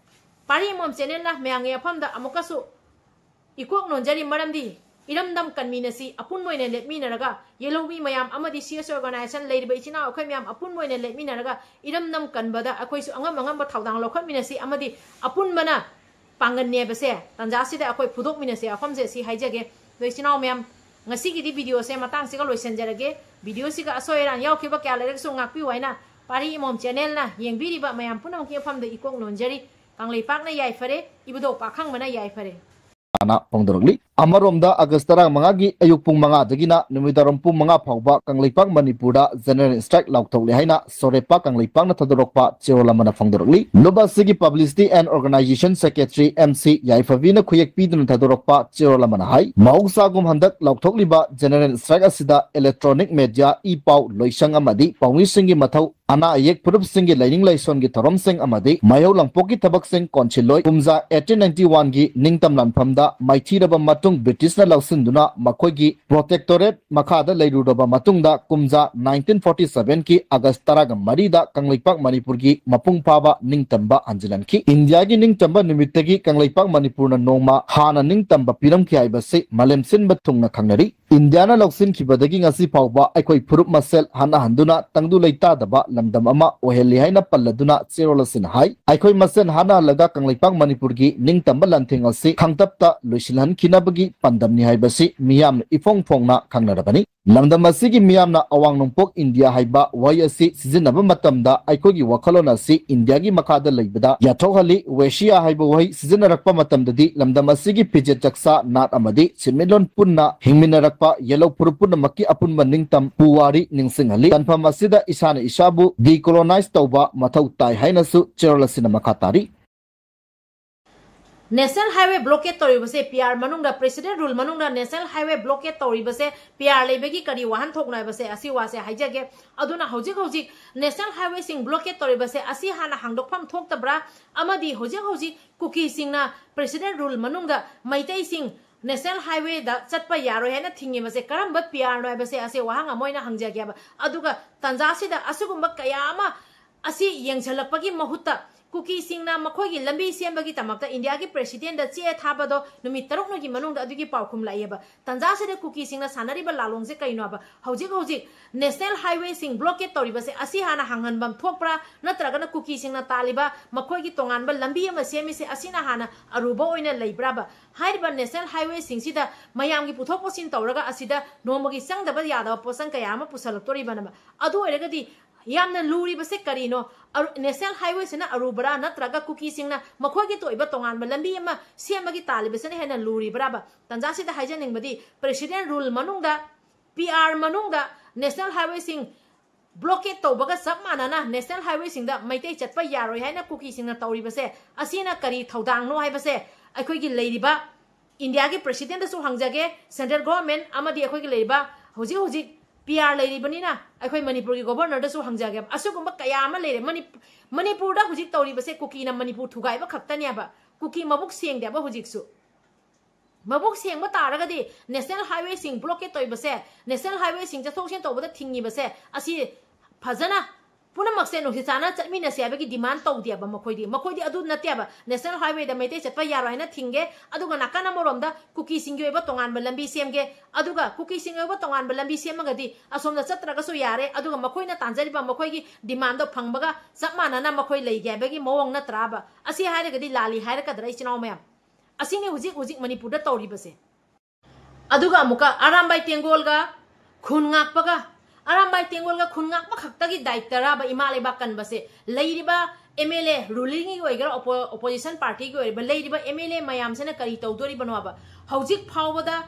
ꯄꯥꯔꯤ ꯑꯃꯃꯝ ꯆꯦꯅꯦꯜꯅ ꯃꯌꯥꯝꯒꯤ ꯃꯐꯝꯗ ꯑꯃꯨꯛꯀꯁꯨ ꯏꯀꯣꯛ ꯅꯣꯟꯖꯔꯤ, ꯃꯔꯝꯗꯤ ꯏꯔꯝꯗꯝ ꯀꯟꯃꯤꯟꯅꯁꯤ, ꯑꯄꯨꯟꯕ ꯑꯣꯏꯅ ꯂꯦꯞꯃꯤꯟꯅꯔꯒ, ꯌꯦꯜꯍꯧꯃꯤ ꯃꯌꯥꯝ ꯑꯃꯗꯤ ꯁꯤ ꯑꯦꯁ ꯑꯣꯔꯒꯅꯥꯏꯖꯦꯁꯟ ꯂꯩꯔꯤꯕ ꯏꯆꯤꯟ ꯏꯅꯥꯎ ꯑꯩꯈꯣꯏ ꯃꯌꯥꯝ ꯑꯄꯨꯟꯕ ꯑꯣꯏꯅ ꯂꯦꯞꯃꯤꯟꯅꯔꯒ ꯏꯔꯝꯗꯝ ꯀꯟꯕꯗ ꯑꯩꯈꯣꯏꯁꯨ ꯑꯉꯝ ꯑꯉꯝꯕ ꯊꯧꯗꯥꯡ ꯂꯧꯈꯠꯃꯤꯟꯅꯁꯤ ꯑꯃꯗꯤ ꯑꯄꯨꯟꯕꯅ ꯄꯥꯡꯒꯟꯅꯦꯕꯁꯦ ꯇꯥꯟꯖꯥꯁꯤꯗ ꯑꯩꯈꯣꯏ ꯐꯨꯗꯣꯛꯃꯤꯟꯅꯁꯦ꯫ ꯋꯥꯐꯝꯁꯦ ꯁꯤ ꯍꯥꯏꯖꯒꯦ꯫ ꯑꯗꯣ ꯏꯆꯤꯟ ꯏꯅꯥꯎ ꯃꯌꯥꯝ, ꯉꯁꯤꯒꯤꯗꯤ ꯚꯤꯗꯤꯑꯣꯁꯦ ꯃꯇꯥꯡꯁꯤꯒ ꯂꯣꯏꯁꯤꯟꯖꯔꯒꯦ꯫ ꯚꯤꯗꯤꯑꯣꯁꯤꯒ ꯑꯁꯣꯏ ꯑꯔꯥꯟ ꯌꯥꯎꯈꯤꯕ ꯀꯌꯥ ꯂꯩꯔꯒꯁꯨ ꯉꯥꯛꯄꯤꯌꯨ ꯍꯥꯏꯅ ꯄꯥꯔꯤ ꯑꯃꯃꯝ ꯆꯦꯅꯦꯜꯅ ꯌꯦꯡꯕꯤꯔꯤꯕ ꯃꯌꯥꯝ ꯄꯨꯝꯅꯃꯛꯀꯤ ꯃꯐꯝꯗ ꯏꯀꯣꯛ ꯅꯣꯟꯖꯔꯤ꯫ ꯀꯪꯂꯩꯄꯥꯛꯅ ꯌꯥꯏꯐꯔꯦ, ꯏꯕꯨꯙꯧ ꯄꯥꯈꯪꯕꯅ ꯌꯥꯏꯐꯔꯦ꯫ ꯁꯥꯅ ꯐꯣꯡꯗꯣꯔꯛꯂꯤ꯫ ꯑꯃꯔꯣꯝꯗ, ꯑꯥꯒꯁ ꯇꯔꯥꯃꯉꯥꯒꯤ ꯑꯌꯨꯛ ꯄꯨꯡ ꯃꯉꯥꯗꯒꯤꯅ ꯅꯨꯃꯤꯗꯥꯡꯋꯥꯏꯔꯝ ꯄꯨꯡ ꯃꯉꯥ ꯐꯥꯎꯕ ꯀꯪꯂꯩꯄꯥꯛ ꯃꯅꯤꯄꯨꯔꯗ general strike ꯂꯥꯎꯊꯣꯛꯂꯦ ꯍꯥꯏꯅ ꯁꯣꯔꯦꯄꯥ ꯀꯪꯂꯩꯄꯥꯛꯅ ꯊꯥꯗꯣꯔꯛꯄ ꯆꯦꯔꯣꯜ ꯑꯃꯅ ꯐꯣꯡꯗꯣꯔꯛꯂꯤ꯫ ꯂꯨꯞ ꯑꯁꯤꯒꯤ publicity and organization secretary M C ꯌꯥꯏꯐꯕꯤꯅ ꯈꯨꯌꯦꯛ ꯄꯤꯗꯨꯅ ꯊꯥꯗꯣꯔꯛꯄ ꯆꯦꯔꯣꯜ ꯑꯃꯅ ꯍꯥꯏ, ꯃꯍꯧꯁꯥꯒꯨꯝ ꯍꯟꯗꯛ ꯂꯥꯎꯊꯣꯛꯂꯤꯕ general strike ꯑꯁꯤꯗ electronic media, ꯏ ꯄꯥꯎ, ꯂꯣꯏꯁꯪ ꯑꯃꯗꯤ ꯄꯥꯎꯃꯤꯁꯤꯡꯒꯤ ꯃꯊꯧ, ꯑꯅꯥ ꯑꯌꯦꯛ ꯐꯨꯔꯨꯞꯁꯤꯡꯒꯤ ꯂꯥꯏꯅꯤꯡ ꯂꯥꯏꯁꯣꯟꯒꯤ ꯊꯧꯔꯝꯁꯤꯡ ꯑꯃꯗꯤ ꯃꯩꯍꯧ ꯂꯥꯡꯄꯣꯛꯀꯤ ꯊꯕꯛꯁꯤꯡ ꯀꯣꯟꯁꯤꯜꯂꯣꯏ꯫ ꯀꯨꯝꯖꯥ eighteen ninety-one ꯒꯤ ꯅꯤꯡꯇꯝ ꯂꯥꯟꯐꯝꯗ ꯃꯥꯏꯊꯤꯔꯕ ꯃꯇꯨꯡ, ꯕ꯭ꯔꯤꯇꯤꯁꯅ ꯂꯧꯁꯤꯟꯗꯨꯅ ꯃꯈꯣꯏꯒꯤ protectorate ꯃꯈꯥꯗ ꯂꯩꯔꯨꯔꯕ ꯃꯇꯨꯡꯗ, ꯀꯨꯝꯖꯥ nineteen forty seven ꯒꯤ ꯑꯥꯒꯁ ꯇꯔꯥꯒ ꯃꯔꯤꯗ ꯀꯪꯂꯩꯄꯥꯛ ꯃꯅꯤꯄꯨꯔꯒꯤ ꯃꯄꯨꯡ ꯐꯥꯕ ꯅꯤꯡꯇꯝꯕ ꯍꯟꯖꯤꯜꯍꯟꯈꯤ꯫ ꯏꯟꯗꯤꯌꯥꯒꯤ ꯅꯤꯡꯇꯝꯕ ꯅꯨꯃꯤꯠꯇꯒꯤ ꯀꯪꯂꯩꯄꯥꯛ ꯃꯅꯤꯄꯨꯔꯅ ꯅꯣꯡꯃ ꯍꯥꯟꯅ ꯅꯤꯡꯇꯝꯕ ꯄꯤꯔꯝꯈꯤ ꯍꯥꯏꯕꯁꯤ ꯃꯥꯂꯦꯝ ꯁꯤꯟꯕ ꯊꯨꯡꯅ ꯈꯪꯅꯔꯤ꯫ ꯏꯟꯗꯤꯌꯥꯅ ꯂꯧꯁꯤꯟꯈꯤꯕꯗꯒꯤ ꯉꯁꯤ ꯐꯥꯎꯕ ꯑꯩꯈꯣꯏ ꯐꯨꯔꯨꯞ ꯃꯁꯦꯜ ꯍꯥꯟꯅ ꯍꯟꯗꯨꯅ ꯇꯪꯗꯨ ꯂꯩꯇꯥꯗꯕ ꯂꯝꯗꯝ ꯑꯃ ꯑꯣꯏꯍꯜꯂꯤ ꯍꯥꯏꯅ ꯄꯜꯂꯗꯨꯅ ꯆꯦꯔꯣꯜ ꯑꯁꯤꯅ ꯍꯥꯏ, ꯑꯩꯈꯣꯏ ꯃꯁꯦꯜ ꯍꯥꯟꯅ ꯍꯜꯂꯒ ꯀꯪꯂꯩꯄꯥꯛ ꯃꯅꯤꯄꯨꯔꯒꯤ ꯅꯤꯡꯇꯝꯕ ꯂꯥꯟꯊꯦꯡ ꯑꯁꯤ ꯈꯥꯡꯇꯞꯇ ꯂꯣꯏꯁꯤꯜꯍꯟꯈꯤꯅꯕꯒꯤ ꯄꯥꯟꯗꯝꯅꯤ ꯍꯥꯏꯕꯁꯤ ꯃꯤꯌꯥꯝꯅ ꯏꯐꯣꯡ ꯐꯣꯡꯅ ꯈꯪꯅꯔꯕꯅꯤ꯫ ꯂꯝꯗꯝ ꯑꯁꯤꯒꯤ ꯃꯤꯌꯥꯝꯅ ꯑꯋꯥꯡ ꯅꯣꯡꯄꯣꯛ ꯏꯟꯗꯤꯌꯥ ꯍꯥꯏꯕ ꯋꯥꯍꯩ ꯑꯁꯤ ꯁꯤꯖꯤꯟꯅꯕ ꯃꯇꯝꯗ ꯑꯩꯈꯣꯏꯒꯤ ꯋꯥꯈꯜꯂꯣꯟ ꯑꯁꯤ ꯏꯟꯗꯤꯌꯥꯒꯤ ꯃꯈꯥꯗ ꯂꯩꯕꯗ ꯌꯥꯊꯣꯛꯍꯜꯂꯤ꯫ ꯋꯦꯁꯤꯌꯥ ꯍꯥꯏꯕ ꯋꯥꯍꯩ ꯁꯤꯖꯤꯟꯅꯔꯛꯄ ꯃꯇꯝꯗꯗꯤ ꯂꯝꯗꯝ ꯑꯁꯤꯒꯤ ꯐꯤꯖꯦꯠ ꯆꯥꯛꯆꯥ, ꯅꯥꯠ ꯑꯃꯗꯤ ꯁꯦꯟꯃꯤꯠꯂꯣꯟ ꯄꯨꯟꯅ ꯍꯤꯡꯃꯤꯟꯅꯔꯛꯄ ꯌꯦꯜꯍꯧ ꯐꯨꯔꯨꯞ ꯄꯨꯝꯅꯃꯛꯀꯤ ꯑꯄꯨꯟꯕ ꯅꯤꯡꯇꯝ ꯄꯨꯋꯥꯔꯤ ꯅꯤꯡꯁꯤꯡꯍꯜꯂꯤ꯫ ꯇꯥꯟꯐꯝ ꯑꯁꯤꯗ ꯏꯁꯥꯅ ꯏꯁꯥꯕꯨ decolonize ꯇꯧꯕ ꯃꯊꯧ ꯇꯥꯏ ꯍꯥꯏꯅꯁꯨ ꯆꯦꯔꯣꯜ ꯑꯁꯤꯅ ꯃꯈꯥ ꯇꯥꯔꯤ꯫ National Highway blockade ꯇꯧꯔꯤꯕꯁꯦ, P R ꯃꯅꯨꯡꯗ, President Rule ꯃꯅꯨꯡꯗ National Highway blockade ꯇꯧꯔꯤꯕꯁꯦ P R ꯂꯩꯕꯒꯤ ꯀꯔꯤ ꯋꯥꯍꯟꯊꯣꯛꯅꯣ ꯍꯥꯏꯕꯁꯦ ꯑꯁꯤ ꯋꯥꯁꯦ ꯍꯥꯏꯖꯒꯦ꯫ ꯑꯗꯨꯅ ꯍꯧꯖꯤꯛ ꯍꯧꯖꯤꯛ National Highwayꯁꯤꯡ blockade ꯇꯧꯔꯤꯕꯁꯦ ꯑꯁꯤ ꯍꯥꯟꯅ ꯍꯥꯡꯗꯣꯛꯐꯝ ꯊꯣꯛꯇꯕ꯭ꯔꯥ? ꯑꯃꯗꯤ ꯍꯧꯖꯤꯛ ꯍꯧꯖꯤꯛ ꯀꯨꯀꯤꯁꯤꯡꯅ President Rule ꯃꯅꯨꯡꯗ ꯃꯩꯇꯩꯁꯤꯡ National Highwayꯗ ꯆꯠꯄ ꯌꯥꯔꯣꯏ ꯍꯥꯏꯅ ꯊꯤꯡꯉꯤꯕꯁꯦ ꯀꯔꯝꯕ P Rꯅꯣ ꯍꯥꯏꯕꯁꯦ ꯑꯁꯤ ꯋꯥꯍꯪ ꯑꯃ ꯑꯣꯏꯅ ꯍꯪꯖꯒꯦꯕ꯫ ꯑꯗꯨꯒ ꯇꯥꯟꯖꯥꯁꯤꯗ ꯑꯁꯤꯒꯨꯝꯕ ꯀꯌꯥ ꯑꯃ ꯑꯁꯤ ꯌꯦꯡꯁꯤꯜꯂꯛꯄꯒꯤ ꯃꯍꯨꯠꯇ ꯀꯨꯀꯤꯁꯤꯡꯅ ꯃꯈꯣꯏꯒꯤ ꯂꯝꯕꯤ ꯁꯦꯝꯕꯒꯤ ꯗꯃꯛꯇ ꯏꯟꯗꯤꯌꯥꯒꯤ Presidentꯗ ꯆꯦ ꯊꯥꯕꯗꯣ ꯅꯨꯃꯤꯠ ꯇꯔꯨꯛꯅꯤꯒꯤ ꯃꯅꯨꯡꯗ ꯑꯗꯨꯒꯤ ꯄꯥꯎꯈꯨꯝ ꯂꯥꯛꯑꯦꯕ꯫ ꯇꯥꯟꯖꯥꯁꯤꯗ ꯀꯨꯀꯤꯁꯤꯡꯅ ꯁꯥꯟꯅꯔꯤꯕ ꯂꯥꯂꯣꯡꯁꯦ ꯀꯩꯅꯣꯕ? ꯍꯧꯖꯤꯛ ꯍꯧꯖꯤꯛ National Highwayꯁꯤꯡ blockade ꯇꯧꯔꯤꯕꯁꯦ ꯑꯁꯤ ꯍꯥꯟꯅ ꯍꯥꯡꯍꯟꯐꯝ ꯊꯣꯛꯄ꯭ꯔꯥ? ꯅꯠꯇ꯭ꯔꯒꯅ ꯀꯨꯀꯤꯁꯤꯡꯅ ꯇꯥꯜꯂꯤꯕ ꯃꯈꯣꯏꯒꯤ ꯇꯣꯉꯥꯟꯕ ꯂꯝꯕꯤ ꯑꯃ ꯁꯦꯝꯃꯤꯁꯦ ꯑꯁꯤꯅ ꯍꯥꯟꯅ ꯑꯔꯨꯕ ꯑꯣꯏꯅ ꯂꯩꯕ꯭ꯔꯥꯕ? ꯍꯥꯏꯔꯤꯕ National Highwayꯁꯤꯡꯁꯤꯗ ꯃꯌꯥꯝꯒꯤ ꯄꯨꯊꯣꯛ ꯄꯨꯁꯤꯟ ꯇꯧꯔꯒ ꯑꯁꯤꯗ ꯅꯣꯡꯃꯒꯤ ꯆꯪꯗꯕ ꯌꯥꯗꯕ ꯄꯣꯠꯆꯪ ꯀꯌꯥ ꯑꯃ ꯄꯨꯁꯜꯂꯛꯇꯣꯔꯤꯕꯅꯦꯕ꯫ ꯑꯗꯨ ꯑꯣꯏꯔꯒꯗꯤ ꯌꯥꯝꯅ ꯂꯨꯔꯤꯕꯁꯦ ꯀꯔꯤꯅꯣ? ꯑꯔꯨ-, ꯅꯦꯁꯅꯦꯜ ꯍꯥꯏꯋꯦꯁꯤꯅ ꯑꯔꯨꯕ꯭ꯔꯥ, ꯅꯠꯇ꯭ꯔꯒ ꯀꯨꯀꯤꯁꯤꯡꯅ ꯃꯈꯣꯏꯒꯤ ꯊꯣꯛꯏꯕ ꯇꯣꯉꯥꯟꯕ ꯂꯝꯕꯤ ꯑꯃ ꯁꯦꯝꯕꯒꯤ ꯇꯥꯜꯂꯤꯕꯁꯤꯅ ꯍꯦꯟꯅ ꯂꯨꯔꯤꯕ꯭ꯔꯥꯕ? ꯇꯟꯖꯥꯁꯤꯗ ꯍꯥꯏꯖꯅꯤꯡꯕꯗꯤ, ꯄ꯭ꯔꯦꯁꯤꯗꯦꯟ ꯔꯨꯜ ꯃꯅꯨꯡꯗ, ꯄꯤ ꯑꯥꯔ ꯃꯅꯨꯡꯗ ꯅꯦꯁꯅꯦꯜ ꯍꯥꯏꯋꯦꯁꯤꯡ ꯕ꯭ꯂꯣꯀꯦꯠ ꯇꯧꯕꯒ ꯆꯞ ꯃꯥꯟꯅꯅ ꯅꯦꯁꯅꯦꯜ ꯍꯥꯏꯋꯦꯁꯤꯡꯗ ꯃꯩꯇꯩ ꯆꯠꯄ ꯌꯥꯔꯣꯏ ꯍꯥꯏꯅ ꯀꯨꯀꯤꯁꯤꯡꯅ ꯇꯧꯔꯤꯕꯁꯦ, ꯑꯁꯤꯅ ꯀꯔꯤ ꯊꯧꯗꯥꯡꯅꯣ ꯍꯥꯏꯕꯁꯦ ꯑꯩꯈꯣꯏꯒꯤ ꯂꯩꯔꯤꯕ ꯏꯟꯗꯤꯌꯥꯒꯤ ꯄ꯭ꯔꯦꯁꯤꯗꯦꯟꯗꯁꯨ ꯍꯪꯖꯒꯦ, ꯁꯦꯟꯇ꯭ꯔꯦꯜ ꯒꯣꯚꯔꯟꯃꯦꯟꯠ ꯑꯃꯗꯤ ꯑꯩꯈꯣꯏꯒꯤ ꯂꯩꯔꯤꯕ ꯍꯧꯖꯤꯛ ꯍꯧꯖꯤꯛ ꯄꯤ ꯑꯥꯔ ꯂꯩꯔꯤꯕꯅꯤꯅ ꯑꯩꯈꯣꯏ ꯃꯅꯤꯄꯨꯔꯒꯤ ꯒꯣꯚꯔꯅꯔꯗꯁꯨ ꯍꯪꯖꯒꯦ꯫ ꯑꯁꯤꯒꯨꯝꯕ ꯀꯌꯥ ꯑꯃ ꯂꯩꯔꯦ꯫ ꯃꯅꯤ-, ꯃꯅꯤꯄꯨꯔꯗ ꯍꯧꯖꯤꯛ ꯇꯧꯔꯤꯕꯁꯦ ꯀꯨꯀꯤꯅ ꯃꯅꯤꯄꯨꯔ ꯊꯨꯒꯥꯏꯕ ꯈꯛꯇꯅꯦꯕ꯫ ꯀꯨꯀꯤ ꯃꯕꯨꯛ ꯁꯦꯡꯗꯦꯕ ꯍꯧꯖꯤꯛꯁꯨ꯫ ꯃꯕꯨꯛ ꯁꯦꯡꯕ ꯇꯥꯔꯒꯗꯤ ꯅꯦꯁꯅꯦꯜ ꯍꯥꯏꯋꯦꯁꯤꯡ ꯕ꯭ꯂꯣꯀꯦꯠ ꯇꯧꯔꯤꯕꯁꯦ, ꯅꯦꯁꯅꯦꯜ ꯍꯥꯏꯋꯦꯁꯤꯡ ꯆꯠꯊꯣꯛ ꯆꯠꯁꯤꯟ ꯇꯧꯕꯗ ꯊꯤꯡꯉꯤꯕꯁꯦ, ꯑꯁꯤ ꯐꯖꯅ ꯄꯨꯝꯅꯃꯛꯁꯦ ꯅꯨꯡꯁꯤ ꯆꯥꯟꯅ ꯆꯠꯃꯤꯟꯅꯁꯦ ꯍꯥꯏꯕꯒꯤ ꯗꯤꯃꯥꯟ ꯇꯧꯗꯦꯕ ꯃꯈꯣꯏꯗꯤ꯫ ꯃꯈꯣꯏꯗꯤ ꯑꯗꯨ ꯅꯠꯇꯦꯕ꯫ ꯅꯦꯁꯅꯦꯜ ꯍꯥꯏꯋꯦꯗ ꯃꯩꯇꯩ ꯆꯠꯄ ꯌꯥꯔꯣꯏ ꯍꯥꯏꯅ ꯊꯤꯡꯒꯦ, ꯑꯗꯨꯒ ꯅꯥꯀꯟ ꯑꯃꯔꯣꯝꯗ ꯀꯨꯀꯤꯁꯤꯡꯒꯤ ꯑꯣꯏꯕ ꯇꯣꯉꯥꯟꯕ ꯂꯝꯕꯤ ꯁꯦꯝꯒꯦ, ꯑꯗꯨꯒ ꯀꯨꯀꯤꯁꯤꯡꯒꯤ ꯑꯣꯏꯕ ꯇꯣꯉꯥꯟꯕ ꯂꯝꯕꯤ ꯁꯦꯝꯃꯒꯗꯤ ꯑꯁꯣꯝꯗ ꯆꯠꯇ꯭ꯔꯒꯁꯨ ꯌꯥꯔꯦ, ꯑꯗꯨꯒ ꯃꯈꯣꯏꯅ ꯇꯥꯟꯖꯔꯤꯕ ꯃꯈꯣꯏꯒꯤ ꯗꯤꯃꯥꯟꯗꯣ ꯐꯪꯕꯒ ꯆꯞ ꯃꯥꯟꯅꯅ ꯃꯈꯣꯏ ꯂꯩꯒꯦ ꯍꯥꯏꯕꯒꯤ ꯃꯑꯣꯡ ꯅꯠꯇ꯭ꯔꯥꯕ? ꯑꯁꯤ ꯍꯥꯏꯔꯒꯗꯤ ꯂꯥꯜꯂꯤ ꯍꯥꯏꯔꯛꯀꯗ꯭ꯔꯥ, ꯏꯆꯤꯟ ꯏꯅꯥꯎ ꯃꯌꯥꯝ? ꯑꯁꯤꯅꯤ ꯍꯧꯖꯤꯛ ꯍꯧꯖꯤꯛ ꯃꯅꯤꯄꯨꯔꯗ ꯇꯧꯔꯤꯕꯁꯦ꯫ ꯑꯗꯨꯒ ꯑꯃꯨꯛꯀ ꯑꯔꯥꯝꯕꯥꯏ ꯇꯦꯡꯒꯣꯜꯒ ꯈꯨꯟ ꯉꯥꯛꯄꯒ, ꯑꯔꯥꯝꯕꯥꯏ ꯇꯦꯡꯒꯣꯜꯒ ꯈꯨꯟ ꯉꯥꯛꯄ ꯈꯛꯇꯒꯤ ꯗꯥꯏꯇꯔꯥꯕ ꯏꯃꯥ ꯂꯩꯕꯥꯛ ꯀꯟꯕꯁꯦ? ꯂꯩꯔꯤꯕ ꯑꯦꯝ ꯑꯦꯜ ꯑꯦ, ꯔꯨꯂꯤꯡꯒꯤ ꯑꯣꯏꯒꯦꯔꯥ, ꯑꯣꯄꯣ-, ꯑꯣꯄꯣꯖꯤꯁꯟ ꯄꯥꯔꯇꯤꯒꯤ ꯑꯣꯏꯔꯤꯕ, ꯂꯩꯔꯤꯕ ꯑꯦꯝ ꯑꯦꯜ ꯑꯦ ꯃꯌꯥꯝꯁꯤꯅ ꯀꯔꯤ ꯇꯧꯗꯣꯔꯤꯕꯅꯣꯕ? ꯍꯧꯖꯤꯛ ꯐꯥꯎꯕꯗ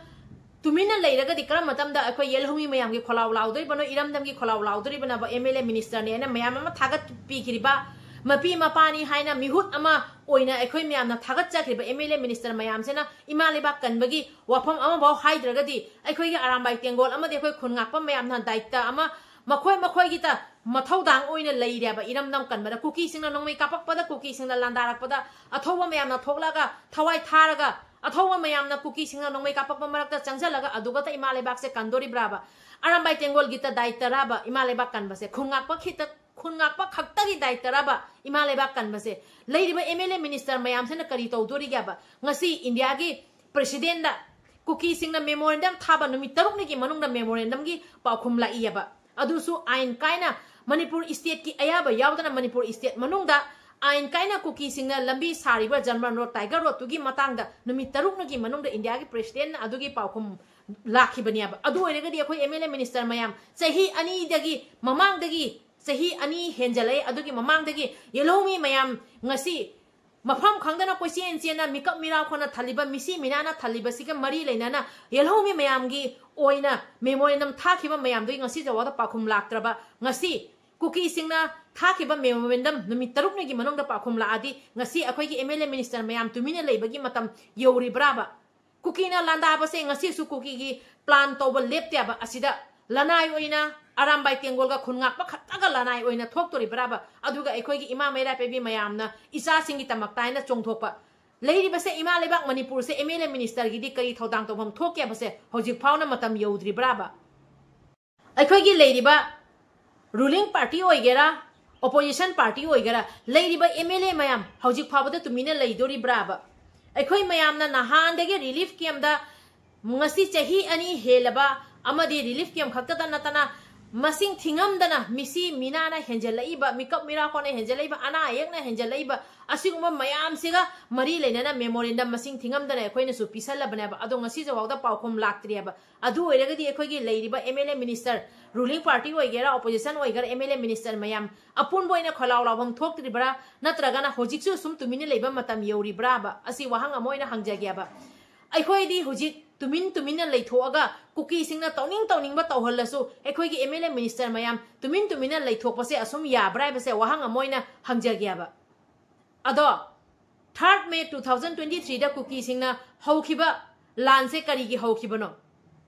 ꯇꯨꯃꯤꯟꯅ ꯂꯩꯔꯒꯗꯤ ꯀꯔꯝꯕ ꯃꯇꯝꯗ ꯑꯩꯈꯣꯏ ꯌꯦꯜꯍꯧꯃꯤ ꯃꯌꯥꯝꯒꯤ ꯈꯣꯜꯂꯥꯎ ꯂꯥꯎꯗꯣꯔꯤꯕꯅꯣ, ꯏꯔꯝꯗꯝꯒꯤ ꯈꯣꯜꯂꯥꯎ ꯂꯥꯎꯗꯣꯔꯤꯕꯅꯣꯕ? ꯑꯦꯝ ꯑꯦꯜ ꯑꯦ ꯃꯤꯅꯤꯁꯇꯔꯅꯦꯅ ꯃꯌꯥꯝ ꯑꯃ ꯊꯥꯒꯠꯄꯤꯈꯤꯕ, ꯃꯄꯤ ꯃꯄꯥꯅꯤ ꯍꯥꯏꯅ ꯃꯤꯍꯨꯠ ꯑꯃ ꯑꯣꯏꯅ ꯑꯩꯈꯣꯏ ꯃꯌꯥꯝꯅ ꯊꯥꯒꯠꯆꯈ꯭ꯔꯤꯕ ꯑꯦꯝ ꯑꯦꯜ ꯑꯦ ꯃꯤꯅꯤꯁꯇꯔ ꯃꯌꯥꯝꯁꯤꯅ ꯏꯃꯥ ꯂꯩꯕꯥꯛ ꯀꯟꯕꯒꯤ ꯋꯥꯐꯝ ꯑꯃꯐꯥꯎ ꯍꯥꯏꯗ꯭ꯔꯒꯗꯤ, ꯑꯩꯈꯣꯏꯒꯤ ꯑꯔꯥꯝꯕꯥꯏ ꯇꯦꯡꯒꯣꯜ ꯑꯃꯗꯤ ꯑꯩꯈꯣꯏ ꯈꯨꯟ ꯉꯥꯛꯄ ꯃꯌꯥꯝꯅ ꯗꯥꯏꯇ ꯑꯃ ꯃꯈꯣꯏ ꯃꯈꯣꯏꯒꯤꯇ ꯃꯊꯧꯗꯥꯡ ꯑꯣꯏꯅ ꯂꯩꯔꯦꯕ꯫ ꯏꯔꯝꯗꯝ ꯀꯟꯕꯗ, ꯀꯨꯀꯤꯁꯤꯡꯅ ꯅꯣꯡꯃꯩ ꯀꯥꯞꯄꯛꯄꯗ, ꯀꯨꯀꯤꯁꯤꯡꯅ ꯂꯥꯟꯗꯥꯔꯛꯄꯗ, ꯑꯊꯧꯕ ꯃꯌꯥꯝꯅ ꯊꯣꯛꯂꯒ ꯊꯋꯥꯏ ꯊꯥꯔꯒ, ꯑꯊꯧꯕ ꯃꯌꯥꯝꯅ ꯀꯨꯀꯤꯁꯤꯡꯅ ꯅꯣꯡꯃꯩ ꯀꯥꯞꯄꯛꯄ ꯃꯔꯛꯇ ꯆꯪꯁꯤꯜꯂꯒ ꯑꯗꯨꯒꯇ ꯏꯃꯥ ꯂꯩꯕꯥꯛꯁꯦ ꯀꯟꯗꯣꯔꯤꯕ꯭ꯔꯥꯕ? ꯑꯔꯥꯝꯕꯥꯏ ꯇꯦꯡꯒꯣꯜꯒꯤꯇ ꯗꯥꯏꯇꯔꯥꯕ ꯏꯃꯥ ꯂꯩꯕꯥꯛ ꯀꯟꯕꯁꯦ? ꯈꯨꯟ ꯉꯥꯛꯄ ꯈꯤꯇ, ꯈꯨꯟ ꯉꯥꯛꯄ ꯈꯛꯇꯒꯤ ꯗꯥꯏꯇꯔꯥꯕ ꯏꯃꯥ ꯂꯩꯕꯥꯛ ꯀꯟꯕꯁꯦ? ꯂꯩꯔꯤꯕ ꯑꯦꯝ ꯑꯦꯜ ꯑꯦ ꯃꯤꯅꯤꯁꯇꯔ ꯃꯌꯥꯝꯁꯤꯅ ꯀꯔꯤ ꯇꯧꯗꯣꯔꯤꯒꯦꯕ? ꯉꯁꯤ ꯏꯟꯗꯤꯌꯥꯒꯤ ꯄ꯭ꯔꯦꯁꯤꯗꯦꯟꯗ ꯀꯨꯀꯤꯁꯤꯡꯅ ꯃꯦꯃꯣꯔꯦꯟꯗꯝ ꯊꯥꯕ ꯅꯨꯃꯤꯠ ꯇꯔꯨꯛꯅꯤꯒꯤ ꯃꯅꯨꯡꯗ ꯃꯦꯃꯣꯔꯦꯟꯗꯝꯒꯤ ꯄꯥꯎꯈꯨꯝ ꯂꯥꯛꯏꯑꯕ꯫ ꯑꯗꯨꯁꯨ ꯑꯥꯏꯟ ꯀꯥꯏꯅ ꯃꯅꯤꯄꯨꯔ ꯏꯁꯇꯦꯠꯀꯤ ꯑꯌꯥꯕ ꯌꯥꯎꯗꯅ ꯃꯅꯤꯄꯨꯔ ꯏꯁꯇꯦꯠ ꯃꯅꯨꯡꯗ ꯑꯥꯏꯟ ꯀꯥꯏꯅ ꯀꯨꯀꯤꯁꯤꯡꯅ ꯂꯝꯕꯤ ꯁꯥꯔꯤꯕ ꯖꯔꯃꯟ ꯔꯣꯗ, ꯇꯥꯏꯒꯔ ꯔꯣꯗꯇꯨꯒꯤ ꯃꯇꯥꯡꯗ ꯅꯨꯃꯤꯠ ꯇꯔꯨꯛꯅꯤꯒꯤ ꯃꯅꯨꯡꯗ ꯏꯟꯗꯤꯌꯥꯒꯤ ꯄ꯭ꯔꯦꯁꯤꯗꯦꯟꯅ ꯑꯗꯨꯒꯤ ꯄꯥꯎꯈꯨꯝ ꯂꯥꯛꯈꯤꯕꯅꯦꯕ꯫ ꯑꯗꯨ ꯑꯣꯏꯔꯒꯗꯤ ꯑꯩꯈꯣꯏ ꯑꯦꯝ ꯑꯦꯜ ꯑꯦ ꯃꯤꯅꯤꯁꯇꯔ ꯃꯌꯥꯝ, ꯆꯍꯤ ꯑꯅꯤꯗꯒꯤ ꯃꯃꯥꯡꯗꯒꯤ ꯆꯍꯤ ꯑꯅꯤ ꯍꯦꯟꯖꯜꯂꯛꯑꯦ꯫ ꯑꯗꯨꯒꯤ ꯃꯃꯥꯡꯗꯒꯤ ꯌꯦꯜꯍꯧꯃꯤ ꯃꯌꯥꯝ ꯉꯁꯤ ꯃꯐꯝ ꯈꯪꯗꯅ ꯀꯣꯏꯆꯦꯟ ꯆꯦꯟꯅ ꯃꯤꯀꯞ ꯃꯤꯔꯥꯎꯈꯣꯟꯅ ꯊꯜꯂꯤꯕ ꯃꯤꯁꯤ ꯃꯤꯅꯥꯅ ꯊꯜꯂꯤꯕꯁꯤꯒ ꯃꯔꯤ ꯂꯩꯅꯅ ꯌꯦꯜꯍꯧꯃꯤ ꯃꯌꯥꯝꯒꯤ ꯑꯣꯏꯅ memorandum ꯊꯥꯈꯤꯕ ꯃꯌꯥꯝꯗꯨꯒꯤ ꯉꯁꯤ ꯐꯥꯎꯕꯗ ꯄꯥꯎꯈꯨꯝ ꯂꯥꯛꯇ꯭ꯔꯕ, ꯉꯁꯤ ꯀꯨꯀꯤꯁꯤꯡꯅ ꯊꯥꯈꯤꯕ memorandum ꯅꯨꯃꯤꯠ ꯇꯔꯨꯛꯅꯤꯒꯤ ꯃꯅꯨꯡꯗ ꯄꯥꯎꯈꯨꯝ ꯂꯥꯛꯑꯗꯤ ꯉꯁꯤ ꯑꯩꯈꯣꯏꯒꯤ MLA minister ꯃꯌꯥꯝ ꯇꯨꯃꯤꯟꯅ ꯂꯩꯕꯒꯤ ꯃꯇꯝ ꯌꯧꯔꯤꯕ꯭ꯔꯥꯕ? ꯀꯨꯀꯤꯅ ꯂꯥꯟꯗꯥꯕꯁꯦ ꯉꯁꯤꯁꯨ ꯀꯨꯀꯤꯒꯤ plan ꯇꯧꯕ ꯂꯦꯞꯇꯦꯕ꯫ ꯑꯁꯤꯗ ꯂꯅꯥꯏ ꯑꯣꯏꯅ ꯑꯔꯥꯝꯕꯥꯏ ꯇꯦꯡꯒꯣꯜꯒ ꯈꯨꯟ ꯉꯥꯛꯄ ꯈꯛꯇꯒ ꯂꯅꯥꯏ ꯑꯣꯏꯅ ꯊꯣꯛꯇꯣꯔꯤꯕ꯭ꯔꯥꯕ? ꯑꯗꯨꯒ ꯑꯩꯈꯣꯏꯒꯤ ꯏꯃꯥ ꯃꯩꯔꯥ ꯄꯥꯏꯕꯤ ꯃꯌꯥꯝꯅ ꯏꯆꯥꯁꯤꯡꯒꯤꯗꯃꯛꯇ ꯍꯥꯏꯅ ꯆꯣꯡꯊꯣꯛꯄ꯫ ꯂꯩꯔꯤꯕꯁꯦ ꯏꯃꯥ ꯂꯩꯕꯥꯛ ꯃꯅꯤꯄꯨꯔꯁꯦ MLA ministerꯒꯤꯗꯤ ꯀꯔꯤ ꯊꯧꯗꯥꯡ ꯇꯧꯐꯝ ꯊꯣꯛꯀꯦ ꯍꯥꯏꯕꯁꯦ ꯍꯧꯖꯤꯛ ꯐꯥꯎꯅ ꯃꯇꯝ ꯌꯧꯗ꯭ꯔꯤꯕ꯭ꯔꯥꯕ? ꯑꯩꯈꯣꯏꯒꯤ ꯂꯩꯔꯤꯕ ruling party ꯑꯣꯏꯒꯦꯔꯥ, opposition party ꯑꯣꯏꯒꯦꯔꯥ, ꯂꯩꯔꯤꯕ MLA ꯃꯌꯥꯝ ꯍꯧꯖꯤꯛ ꯐꯥꯎꯕꯗ ꯇꯨꯃꯤꯟꯅ ꯂꯩꯗꯣꯔꯤꯕ꯭ꯔꯥꯕ? ꯑꯩꯈꯣꯏ ꯃꯌꯥꯝꯅ ꯅꯍꯥꯟꯗꯒꯤ relief campꯗ ꯉꯁꯤ ꯆꯍꯤ ꯑꯅꯤ ꯍꯦꯜꯂꯕ ꯑꯃꯗꯤ relief camp ꯈꯛꯇꯗ ꯅꯠꯇꯅ ꯃꯁꯤꯡ ꯊꯤꯉꯝꯗꯅ ꯃꯤꯁꯤ ꯃꯤꯅꯥꯅ ꯍꯦꯟꯖꯜꯂꯛꯏꯕ, ꯃꯤꯀꯞ ꯃꯤꯔꯥꯎꯈꯣꯟꯅ ꯍꯦꯟꯖꯜꯂꯛꯏꯕ, ꯑꯅꯥ ꯑꯌꯦꯛꯅ ꯍꯦꯟꯖꯜꯂꯛꯏꯕ, ꯑꯁꯤꯒꯨꯝꯕ ꯃꯌꯥꯝꯁꯤꯒ ꯃꯔꯤ ꯂꯩꯅꯅ memorandum ꯃꯁꯤꯡ ꯊꯤꯉꯝꯗꯅ ꯑꯩꯈꯣꯏꯅꯁꯨ ꯄꯤꯁꯜꯂꯕꯅꯦꯕ꯫ ꯑꯗꯣ ꯉꯁꯤ ꯐꯥꯎꯗ ꯄꯥꯎꯈꯨꯝ ꯂꯥꯛꯇ꯭ꯔꯤꯑꯕ꯫ ꯑꯗꯨ ꯑꯣꯏꯔꯒꯗꯤ ꯑꯩꯈꯣꯏꯒꯤ ꯂꯩꯔꯤꯕ MLA minister, ruling party ꯑꯣꯏꯒꯦꯔꯥ, opposition ꯑꯣꯏꯒꯦꯔꯥ, MLA minister ꯃꯌꯥꯝ ꯑꯄꯨꯟꯕ ꯑꯣꯏꯅ ꯈꯣꯏꯂꯥꯎ ꯂꯥꯎꯐꯝ ꯊꯣꯛꯇ꯭ꯔꯤꯕ꯭ꯔꯥ? ꯅꯠꯇ꯭ꯔꯒꯅ ꯍꯧꯖꯤꯛꯁꯨ ꯁꯨꯝ ꯇꯨꯃꯤꯟꯅ ꯂꯩꯕ ꯃꯇꯝ ꯌꯧꯔꯤꯕ꯭ꯔꯥꯕ? ꯑꯁꯤ ꯋꯥꯍꯪ ꯑꯃ ꯑꯣꯏꯅ ꯍꯪꯖꯒꯦꯕ꯫ ꯑꯩꯈꯣꯏꯗꯤ ꯍꯧꯖꯤꯛ ꯇꯨꯃꯤꯟ ꯇꯨꯃꯤꯟꯅ ꯂꯩꯊꯣꯛꯑꯒ ꯀꯨꯀꯤꯁꯤꯡꯅ ꯇꯧꯅꯤꯡ ꯇꯧꯅꯤꯡꯕ ꯇꯧꯍꯜꯂꯁꯨ ꯑꯩꯈꯣꯏꯒꯤ MLA minister ꯃꯌꯥꯝ ꯇꯨꯃꯤꯟ ꯇꯨꯃꯤꯟꯅ ꯂꯩꯊꯣꯛꯄꯁꯦ ꯑꯁꯨꯝ ꯌꯥꯕ꯭ꯔꯥ ꯍꯥꯏꯕꯁꯦ ꯋꯥꯍꯪ ꯑꯃ ꯑꯣꯏꯅ ꯍꯪꯖꯒꯦꯕ꯫ ꯑꯗꯣ third May two thousand twenty threeꯗ ꯀꯨꯀꯤꯁꯤꯡꯅ ꯍꯧꯈꯤꯕ ꯂꯥꯟꯁꯦ ꯀꯔꯤꯒꯤ ꯍꯧꯈꯤꯕꯅꯣ?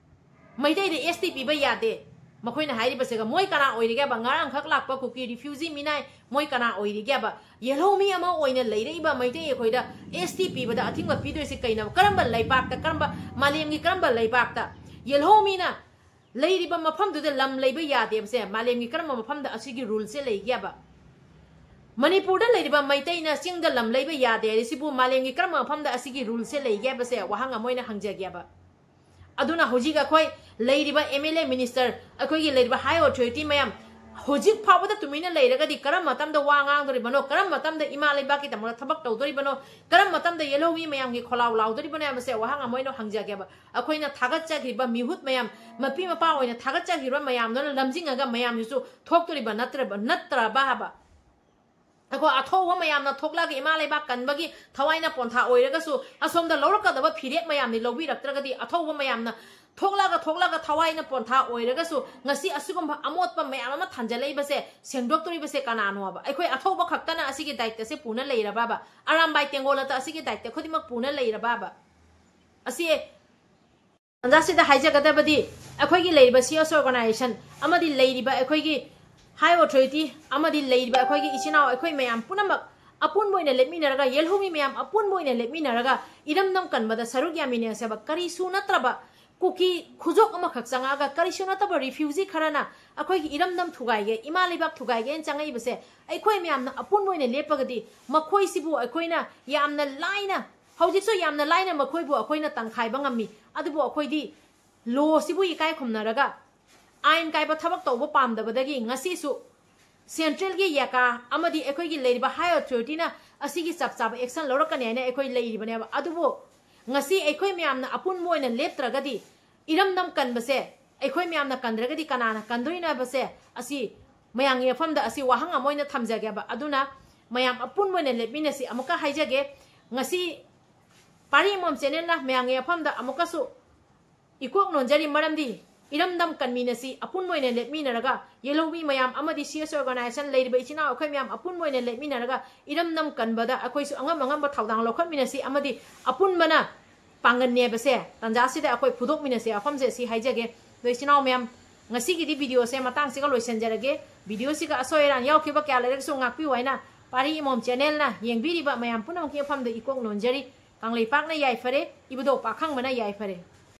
ꯃꯩꯇꯩꯗ ST ꯄꯤꯕ ꯌꯥꯗꯦ꯫ ꯃꯈꯣꯏꯅ ꯍꯥꯏꯔꯤꯕꯁꯤꯒ ꯃꯣꯏ ꯀꯅꯥ ꯑꯣꯏꯔꯤꯒꯦꯕ? ꯉꯔꯥꯡꯈꯛ ꯂꯥꯛꯄ ꯀꯨꯀꯤ refugee ꯃꯤꯅꯥꯏ ꯃꯣꯏ ꯀꯅꯥ ꯑꯣꯏꯔꯤꯒꯦꯕ? ꯌꯦꯜꯍꯧꯃꯤ ꯑꯃ ꯑꯣꯏꯅ ꯂꯩꯔꯛꯏꯕ ꯃꯩꯇꯩ ꯑꯩꯈꯣꯏꯗ ST ꯄꯤꯕꯗ ꯑꯊꯤꯡꯕ ꯄꯤꯗꯣꯏꯁꯤ ꯀꯩꯅꯣ? ꯀꯔꯝꯕ ꯂꯩꯕꯥꯛꯇ, ꯀꯔꯝꯕ, ꯃꯥꯂꯦꯝꯒꯤ ꯀꯔꯝꯕ ꯂꯩꯕꯥꯛꯇ? ꯌꯦꯜꯍꯧꯃꯤꯅ ꯂꯩꯔꯤꯕ ꯃꯐꯝꯗꯨꯗ ꯂꯝ ꯂꯩꯕ ꯌꯥꯗꯦꯕꯁꯦ ꯃꯥꯂꯦꯝꯒꯤ ꯀꯔꯝꯕ ꯃꯐꯝꯗ ꯑꯁꯤꯒꯤ ruleꯁꯦ ꯂꯩꯒꯦꯕ? ꯃꯅꯤꯄꯨꯔꯗ ꯂꯩꯔꯤꯕ ꯃꯩꯇꯩꯅ ꯆꯤꯡꯗ ꯂꯝ ꯂꯩꯕ ꯌꯥꯗꯦ ꯍꯥꯏꯔꯤꯁꯤꯕꯨ ꯃꯥꯂꯦꯝꯒꯤ ꯀꯔꯝꯕ ꯃꯐꯝꯗ ꯑꯁꯤꯒꯤ ruleꯁꯦ ꯂꯩꯒꯦ ꯍꯥꯏꯕꯁꯦ ꯋꯥꯍꯪ ꯑꯃ ꯑꯣꯏꯅ ꯍꯪꯖꯒꯦꯕ꯫ ꯑꯗꯨꯅ ꯍꯧꯖꯤꯛ ꯑꯩꯈꯣꯏ ꯂꯩꯔꯤꯕ MLA minister, ꯑꯩꯈꯣꯏꯒꯤ ꯂꯩꯔꯤꯕ high authority ꯃꯌꯥꯝ, ꯍꯧꯖꯤꯛ ꯐꯥꯎꯕꯗ ꯇꯨꯃꯤꯟꯅ ꯂꯩꯔꯒꯗꯤ ꯀꯔꯝꯕ ꯃꯇꯝꯗ ꯋꯥ ꯉꯥꯡꯗꯣꯔꯤꯕꯅꯣ? ꯀꯔꯝꯕ ꯃꯇꯝꯗ ꯏꯃꯥ ꯂꯩꯕꯥꯛꯀꯤꯗꯃꯛꯇ ꯊꯕꯛ ꯇꯧꯗꯣꯔꯤꯕꯅꯣ? ꯀꯔꯝꯕ ꯃꯇꯝꯗ ꯌꯦꯜꯍꯧꯃꯤ ꯃꯌꯥꯝꯒꯤ ꯈꯣꯜꯂꯥꯎ ꯂꯥꯎꯗꯣꯔꯤꯕꯅꯣ ꯍꯥꯏꯕꯁꯦ ꯋꯥꯍꯪ ꯑꯃ ꯑꯣꯏꯅ ꯍꯪꯖꯒꯦꯕ꯫ ꯑꯩꯈꯣꯏꯅ ꯊꯥꯒꯠꯆꯈꯤꯕ ꯃꯤꯍꯨꯠ ꯃꯌꯥꯝ, ꯃꯄꯤ ꯃꯄꯥ ꯑꯣꯏꯅ ꯊꯥꯒꯠꯆꯈꯤꯕ ꯃꯌꯥꯝꯗꯨꯅ ꯂꯝꯖꯤꯡꯉꯒ ꯃꯌꯥꯝꯗꯨꯁꯨ ꯊꯣꯛꯇꯣꯔꯤꯕ ꯅꯠꯇ꯭ꯔꯕ, ꯅꯠꯇ꯭ꯔꯕ ꯍꯥꯏꯕ? ꯑꯩꯈꯣꯏ ꯑꯊꯧꯕ ꯃꯌꯥꯝꯅ ꯊꯣꯛꯂꯛꯑꯒ ꯏꯃꯥ ꯂꯩꯕꯥꯛ ꯀꯟꯕꯒꯤ ꯊꯋꯥꯏꯅ ꯄꯣꯟꯊꯥ ꯑꯣꯏꯔꯒꯁꯨ, ꯑꯁꯣꯝꯗ ꯂꯧꯔꯛꯀꯗꯕ ꯐꯤꯔꯦꯞ ꯃꯌꯥꯝꯅꯤ ꯂꯧꯕꯤꯔꯛꯇ꯭ꯔꯒꯗꯤ, ꯑꯊꯧꯕ ꯃꯌꯥꯝꯅ ꯊꯣꯛꯂꯛꯑꯒ, ꯊꯣꯛꯂꯛꯑꯒ ꯊꯋꯥꯏꯅ ꯄꯣꯟꯊꯥ ꯑꯣꯏꯔꯒꯁꯨ, ꯉꯁꯤ ꯑꯁꯤꯒꯨꯝꯕ ꯑꯃꯣꯠꯄ ꯃꯌꯥꯝ ꯑꯃ ꯊꯥꯟꯖꯜꯂꯛꯏꯕꯁꯦ ꯁꯦꯡꯗꯣꯛꯇꯣꯔꯤꯕꯁꯦ ꯀꯅꯥꯅꯣꯕ? ꯑꯩꯈꯣꯏ ꯑꯊꯧꯕ ꯈꯛꯇꯅ ꯑꯁꯤꯒꯤ ꯗꯥꯏꯇꯁꯦ ꯄꯨꯅ ꯂꯩꯔꯕꯕ? ꯑꯔꯥꯝꯕꯥꯏ ꯇꯦꯡꯒꯣꯜ ꯑꯇ ꯑꯁꯤꯒꯤ ꯗꯥꯏꯇ ꯈꯨꯗꯤꯡꯃꯛ ꯄꯨꯅ ꯂꯩꯔꯕꯕ? ꯑꯁꯤ ꯇꯥꯟꯖꯥꯁꯤꯗ ꯍꯥꯏꯖꯒꯗꯕꯗꯤ, ꯑꯩꯈꯣꯏꯒꯤ ꯂꯩꯔꯤꯕ ꯁꯤ ꯑꯦꯁ ꯑꯣꯔꯒꯅꯥꯏꯖꯦꯁꯟ ꯑꯃꯗꯤ ꯂꯩꯔꯤꯕ ꯑꯩꯈꯣꯏꯒꯤ ꯍꯥꯏ ꯑꯣꯊꯣꯔꯤꯇꯤ ꯑꯃꯗꯤ ꯂꯩꯔꯤꯕ ꯑꯩꯈꯣꯏꯒꯤ ꯏꯆꯤꯟ ꯏꯅꯥꯎ, ꯑꯩꯈꯣꯏ ꯃꯌꯥꯝ ꯄꯨꯝꯅꯃꯛ ꯑꯄꯨꯟꯕ ꯑꯣꯏꯅ ꯂꯦꯞꯃꯤꯟꯅꯔꯒ, ꯌꯦꯜꯍꯧꯃꯤ ꯃꯌꯥꯝ ꯑꯄꯨꯟꯕ ꯑꯣꯏꯅ ꯂꯦꯞꯃꯤꯟꯅꯔꯒ ꯏꯔꯝꯗꯝ ꯀꯟꯕꯗ ꯁꯔꯨꯛ ꯌꯥꯃꯤꯟꯅꯁꯦꯕ꯫ ꯀꯔꯤꯁꯨ ꯅꯠꯇ꯭ꯔꯕ ꯀꯨꯀꯤ ꯈꯨꯖꯣꯛ ꯑꯃꯈꯛ ꯆꯪꯉꯛꯑꯒ, ꯀꯔꯤꯁꯨ ꯅꯠꯇꯕ ꯔꯤꯐ꯭ꯌꯨꯖꯤ ꯈꯔꯅ ꯑꯩꯈꯣꯏꯒꯤ ꯏꯔꯝꯗꯝ ꯊꯨꯒꯥꯏꯒꯦ, ꯏꯃꯥ ꯂꯩꯕꯥꯛ ꯊꯨꯒꯥꯏꯒꯦꯅ ꯆꯪꯉꯛꯏꯕꯁꯦ, ꯑꯩꯈꯣꯏ ꯃꯌꯥꯝꯅ ꯑꯄꯨꯟꯕ ꯑꯣꯏꯅ ꯂꯦꯞꯄꯒꯗꯤ ꯃꯈꯣꯏꯁꯤꯕꯨ ꯑꯩꯈꯣꯏꯅ ꯌꯥꯝꯅ ꯂꯥꯏꯅ, ꯍꯧꯖꯤꯛꯁꯨ ꯌꯥꯝꯅ ꯂꯥꯏꯅ ꯃꯈꯣꯏꯕꯨ ꯑꯩꯈꯣꯏꯅ ꯇꯪꯈꯥꯏꯕ ꯉꯝꯃꯤ꯫ ꯑꯗꯨꯕꯨ ꯑꯩꯈꯣꯏꯗꯤ ꯂꯣꯁꯤꯕꯨ ꯏꯀꯥꯏ ꯈꯨꯝꯅꯔꯒ, ꯑꯥꯏꯟ ꯀꯥꯏꯕ ꯊꯕꯛ ꯇꯧꯕ ꯄꯥꯝꯗꯕꯗꯒꯤ ꯉꯁꯤꯁꯨ ꯁꯦꯟꯇ꯭ꯔꯦꯜꯒꯤ ꯌꯦꯀꯥ ꯑꯃꯗꯤ ꯑꯩꯈꯣꯏꯒꯤ ꯂꯩꯔꯤꯕ ꯍꯥꯏ ꯑꯣꯊꯣꯔꯤꯇꯤꯅ ꯑꯁꯤꯒꯤ ꯆꯞ ꯆꯥꯕ ꯑꯦꯛꯁꯟ ꯂꯧꯔꯛꯀꯅꯤ ꯍꯥꯏꯅ ꯑꯩꯈꯣꯏ ꯂꯩꯔꯤꯕꯅꯦꯕ꯫ ꯑꯗꯨꯕꯨ ꯉꯁꯤ ꯑꯩꯈꯣꯏ ꯃꯌꯥꯝꯅ ꯑꯄꯨꯟꯕ ꯑꯣꯏꯅ ꯂꯦꯞꯇ꯭ꯔꯒꯗꯤ, ꯏꯔꯝꯗꯝ ꯀꯟꯕꯁꯦ ꯑꯩꯈꯣꯏ ꯃꯌꯥꯝꯅ ꯀꯟꯗ꯭ꯔꯒꯗꯤ ꯀꯅꯥꯅ ꯀꯟꯗꯣꯏꯅꯣ ꯍꯥꯏꯕꯁꯦ ꯑꯁꯤ ꯃꯌꯥꯝꯒꯤ ꯃꯐꯝꯗ ꯑꯁꯤ ꯋꯥꯍꯪ ꯑꯃ ꯑꯣꯏꯅ ꯊꯝꯖꯒꯦꯕ꯫ ꯑꯗꯨꯅ ꯃꯌꯥꯝ ꯑꯄꯨꯟꯕ ꯑꯣꯏꯅ ꯂꯦꯞꯃꯤꯟꯅꯁꯤ꯫ ꯑꯃꯨꯛꯀ ꯍꯥꯏꯖꯒꯦ, ꯉꯁꯤ ꯄꯥꯔꯤ ꯑꯃꯃꯝ ꯆꯦꯅꯦꯜꯅ ꯃꯌꯥꯝꯒꯤ ꯃꯐꯝꯗ ꯑꯃꯨꯛꯀꯁꯨ ꯏꯀꯣꯛ ꯅꯣꯟꯖꯔꯤ, ꯃꯔꯝꯗꯤ ꯏꯔꯝꯗꯝ ꯀꯟꯃꯤꯟꯅꯁꯤ, ꯑꯄꯨꯟꯕ ꯑꯣꯏꯅ ꯂꯦꯞꯃꯤꯟꯅꯔꯒ, ꯌꯦꯜꯍꯧꯃꯤ ꯃꯌꯥꯝ ꯑꯃꯗꯤ ꯁꯤ ꯑꯦꯁ ꯑꯣꯔꯒꯅꯥꯏꯖꯦꯁꯟ ꯂꯩꯔꯤꯕ ꯏꯆꯤꯟ ꯏꯅꯥꯎ ꯑꯩꯈꯣꯏ ꯃꯌꯥꯝ ꯑꯄꯨꯟꯕ ꯑꯣꯏꯅ ꯂꯦꯞꯃꯤꯟꯅꯔꯒ ꯏꯔꯝꯗꯝ ꯀꯟꯕꯗ ꯑꯩꯈꯣꯏꯁꯨ ꯑꯉꯝ ꯑꯉꯝꯕ ꯊꯧꯗꯥꯡ ꯂꯧꯈꯠꯃꯤꯟꯅꯁꯤ ꯑꯃꯗꯤ ꯑꯄꯨꯟꯕꯅ ꯄꯥꯡꯒꯟꯅꯦꯕꯁꯦ ꯇꯥꯟꯖꯥꯁꯤꯗ ꯑꯩꯈꯣꯏ ꯐꯨꯗꯣꯛꯃꯤꯟꯅꯁꯤ ꯋꯥꯐꯝꯁꯦ ꯁꯤ ꯍꯥꯏꯖꯒꯦ꯫ ꯑꯗꯣ ꯏꯆꯤꯟ ꯏꯅꯥꯎ ꯃꯌꯥꯝ, ꯉꯁꯤꯒꯤꯗꯤ ꯚꯤꯗꯤꯑꯣꯁꯦ ꯃꯇꯥꯡꯁꯤꯒ ꯂꯣꯏꯁꯤꯟꯖꯔꯒꯦ꯫ ꯚꯤꯗꯤꯑꯣꯁꯤꯒ ꯑꯁꯣꯏ ꯑꯔꯥꯟ ꯌꯥꯎꯈꯤꯕ ꯀꯌꯥ ꯂꯩꯔꯒꯁꯨ ꯉꯥꯛꯄꯤꯌꯨ ꯍꯥꯏꯅ ꯄꯥꯔꯤ ꯏꯃꯣꯝ ꯆꯦꯅꯦꯜꯅ ꯌꯦꯡꯕꯤꯔꯤꯕ ꯃꯌꯥꯝ ꯄꯨꯝꯅꯃꯛꯀꯤ ꯃꯐꯝꯗ ꯏꯀꯣꯛ ꯅꯣꯟꯖꯔꯤ꯫ ꯀꯪꯂꯩꯄꯥꯛꯅ ꯌꯥꯏꯐꯔꯦ, ꯏꯕꯨꯙꯧ ꯄꯥꯈꯪꯕꯅ ꯌꯥꯏꯐꯔꯦ꯫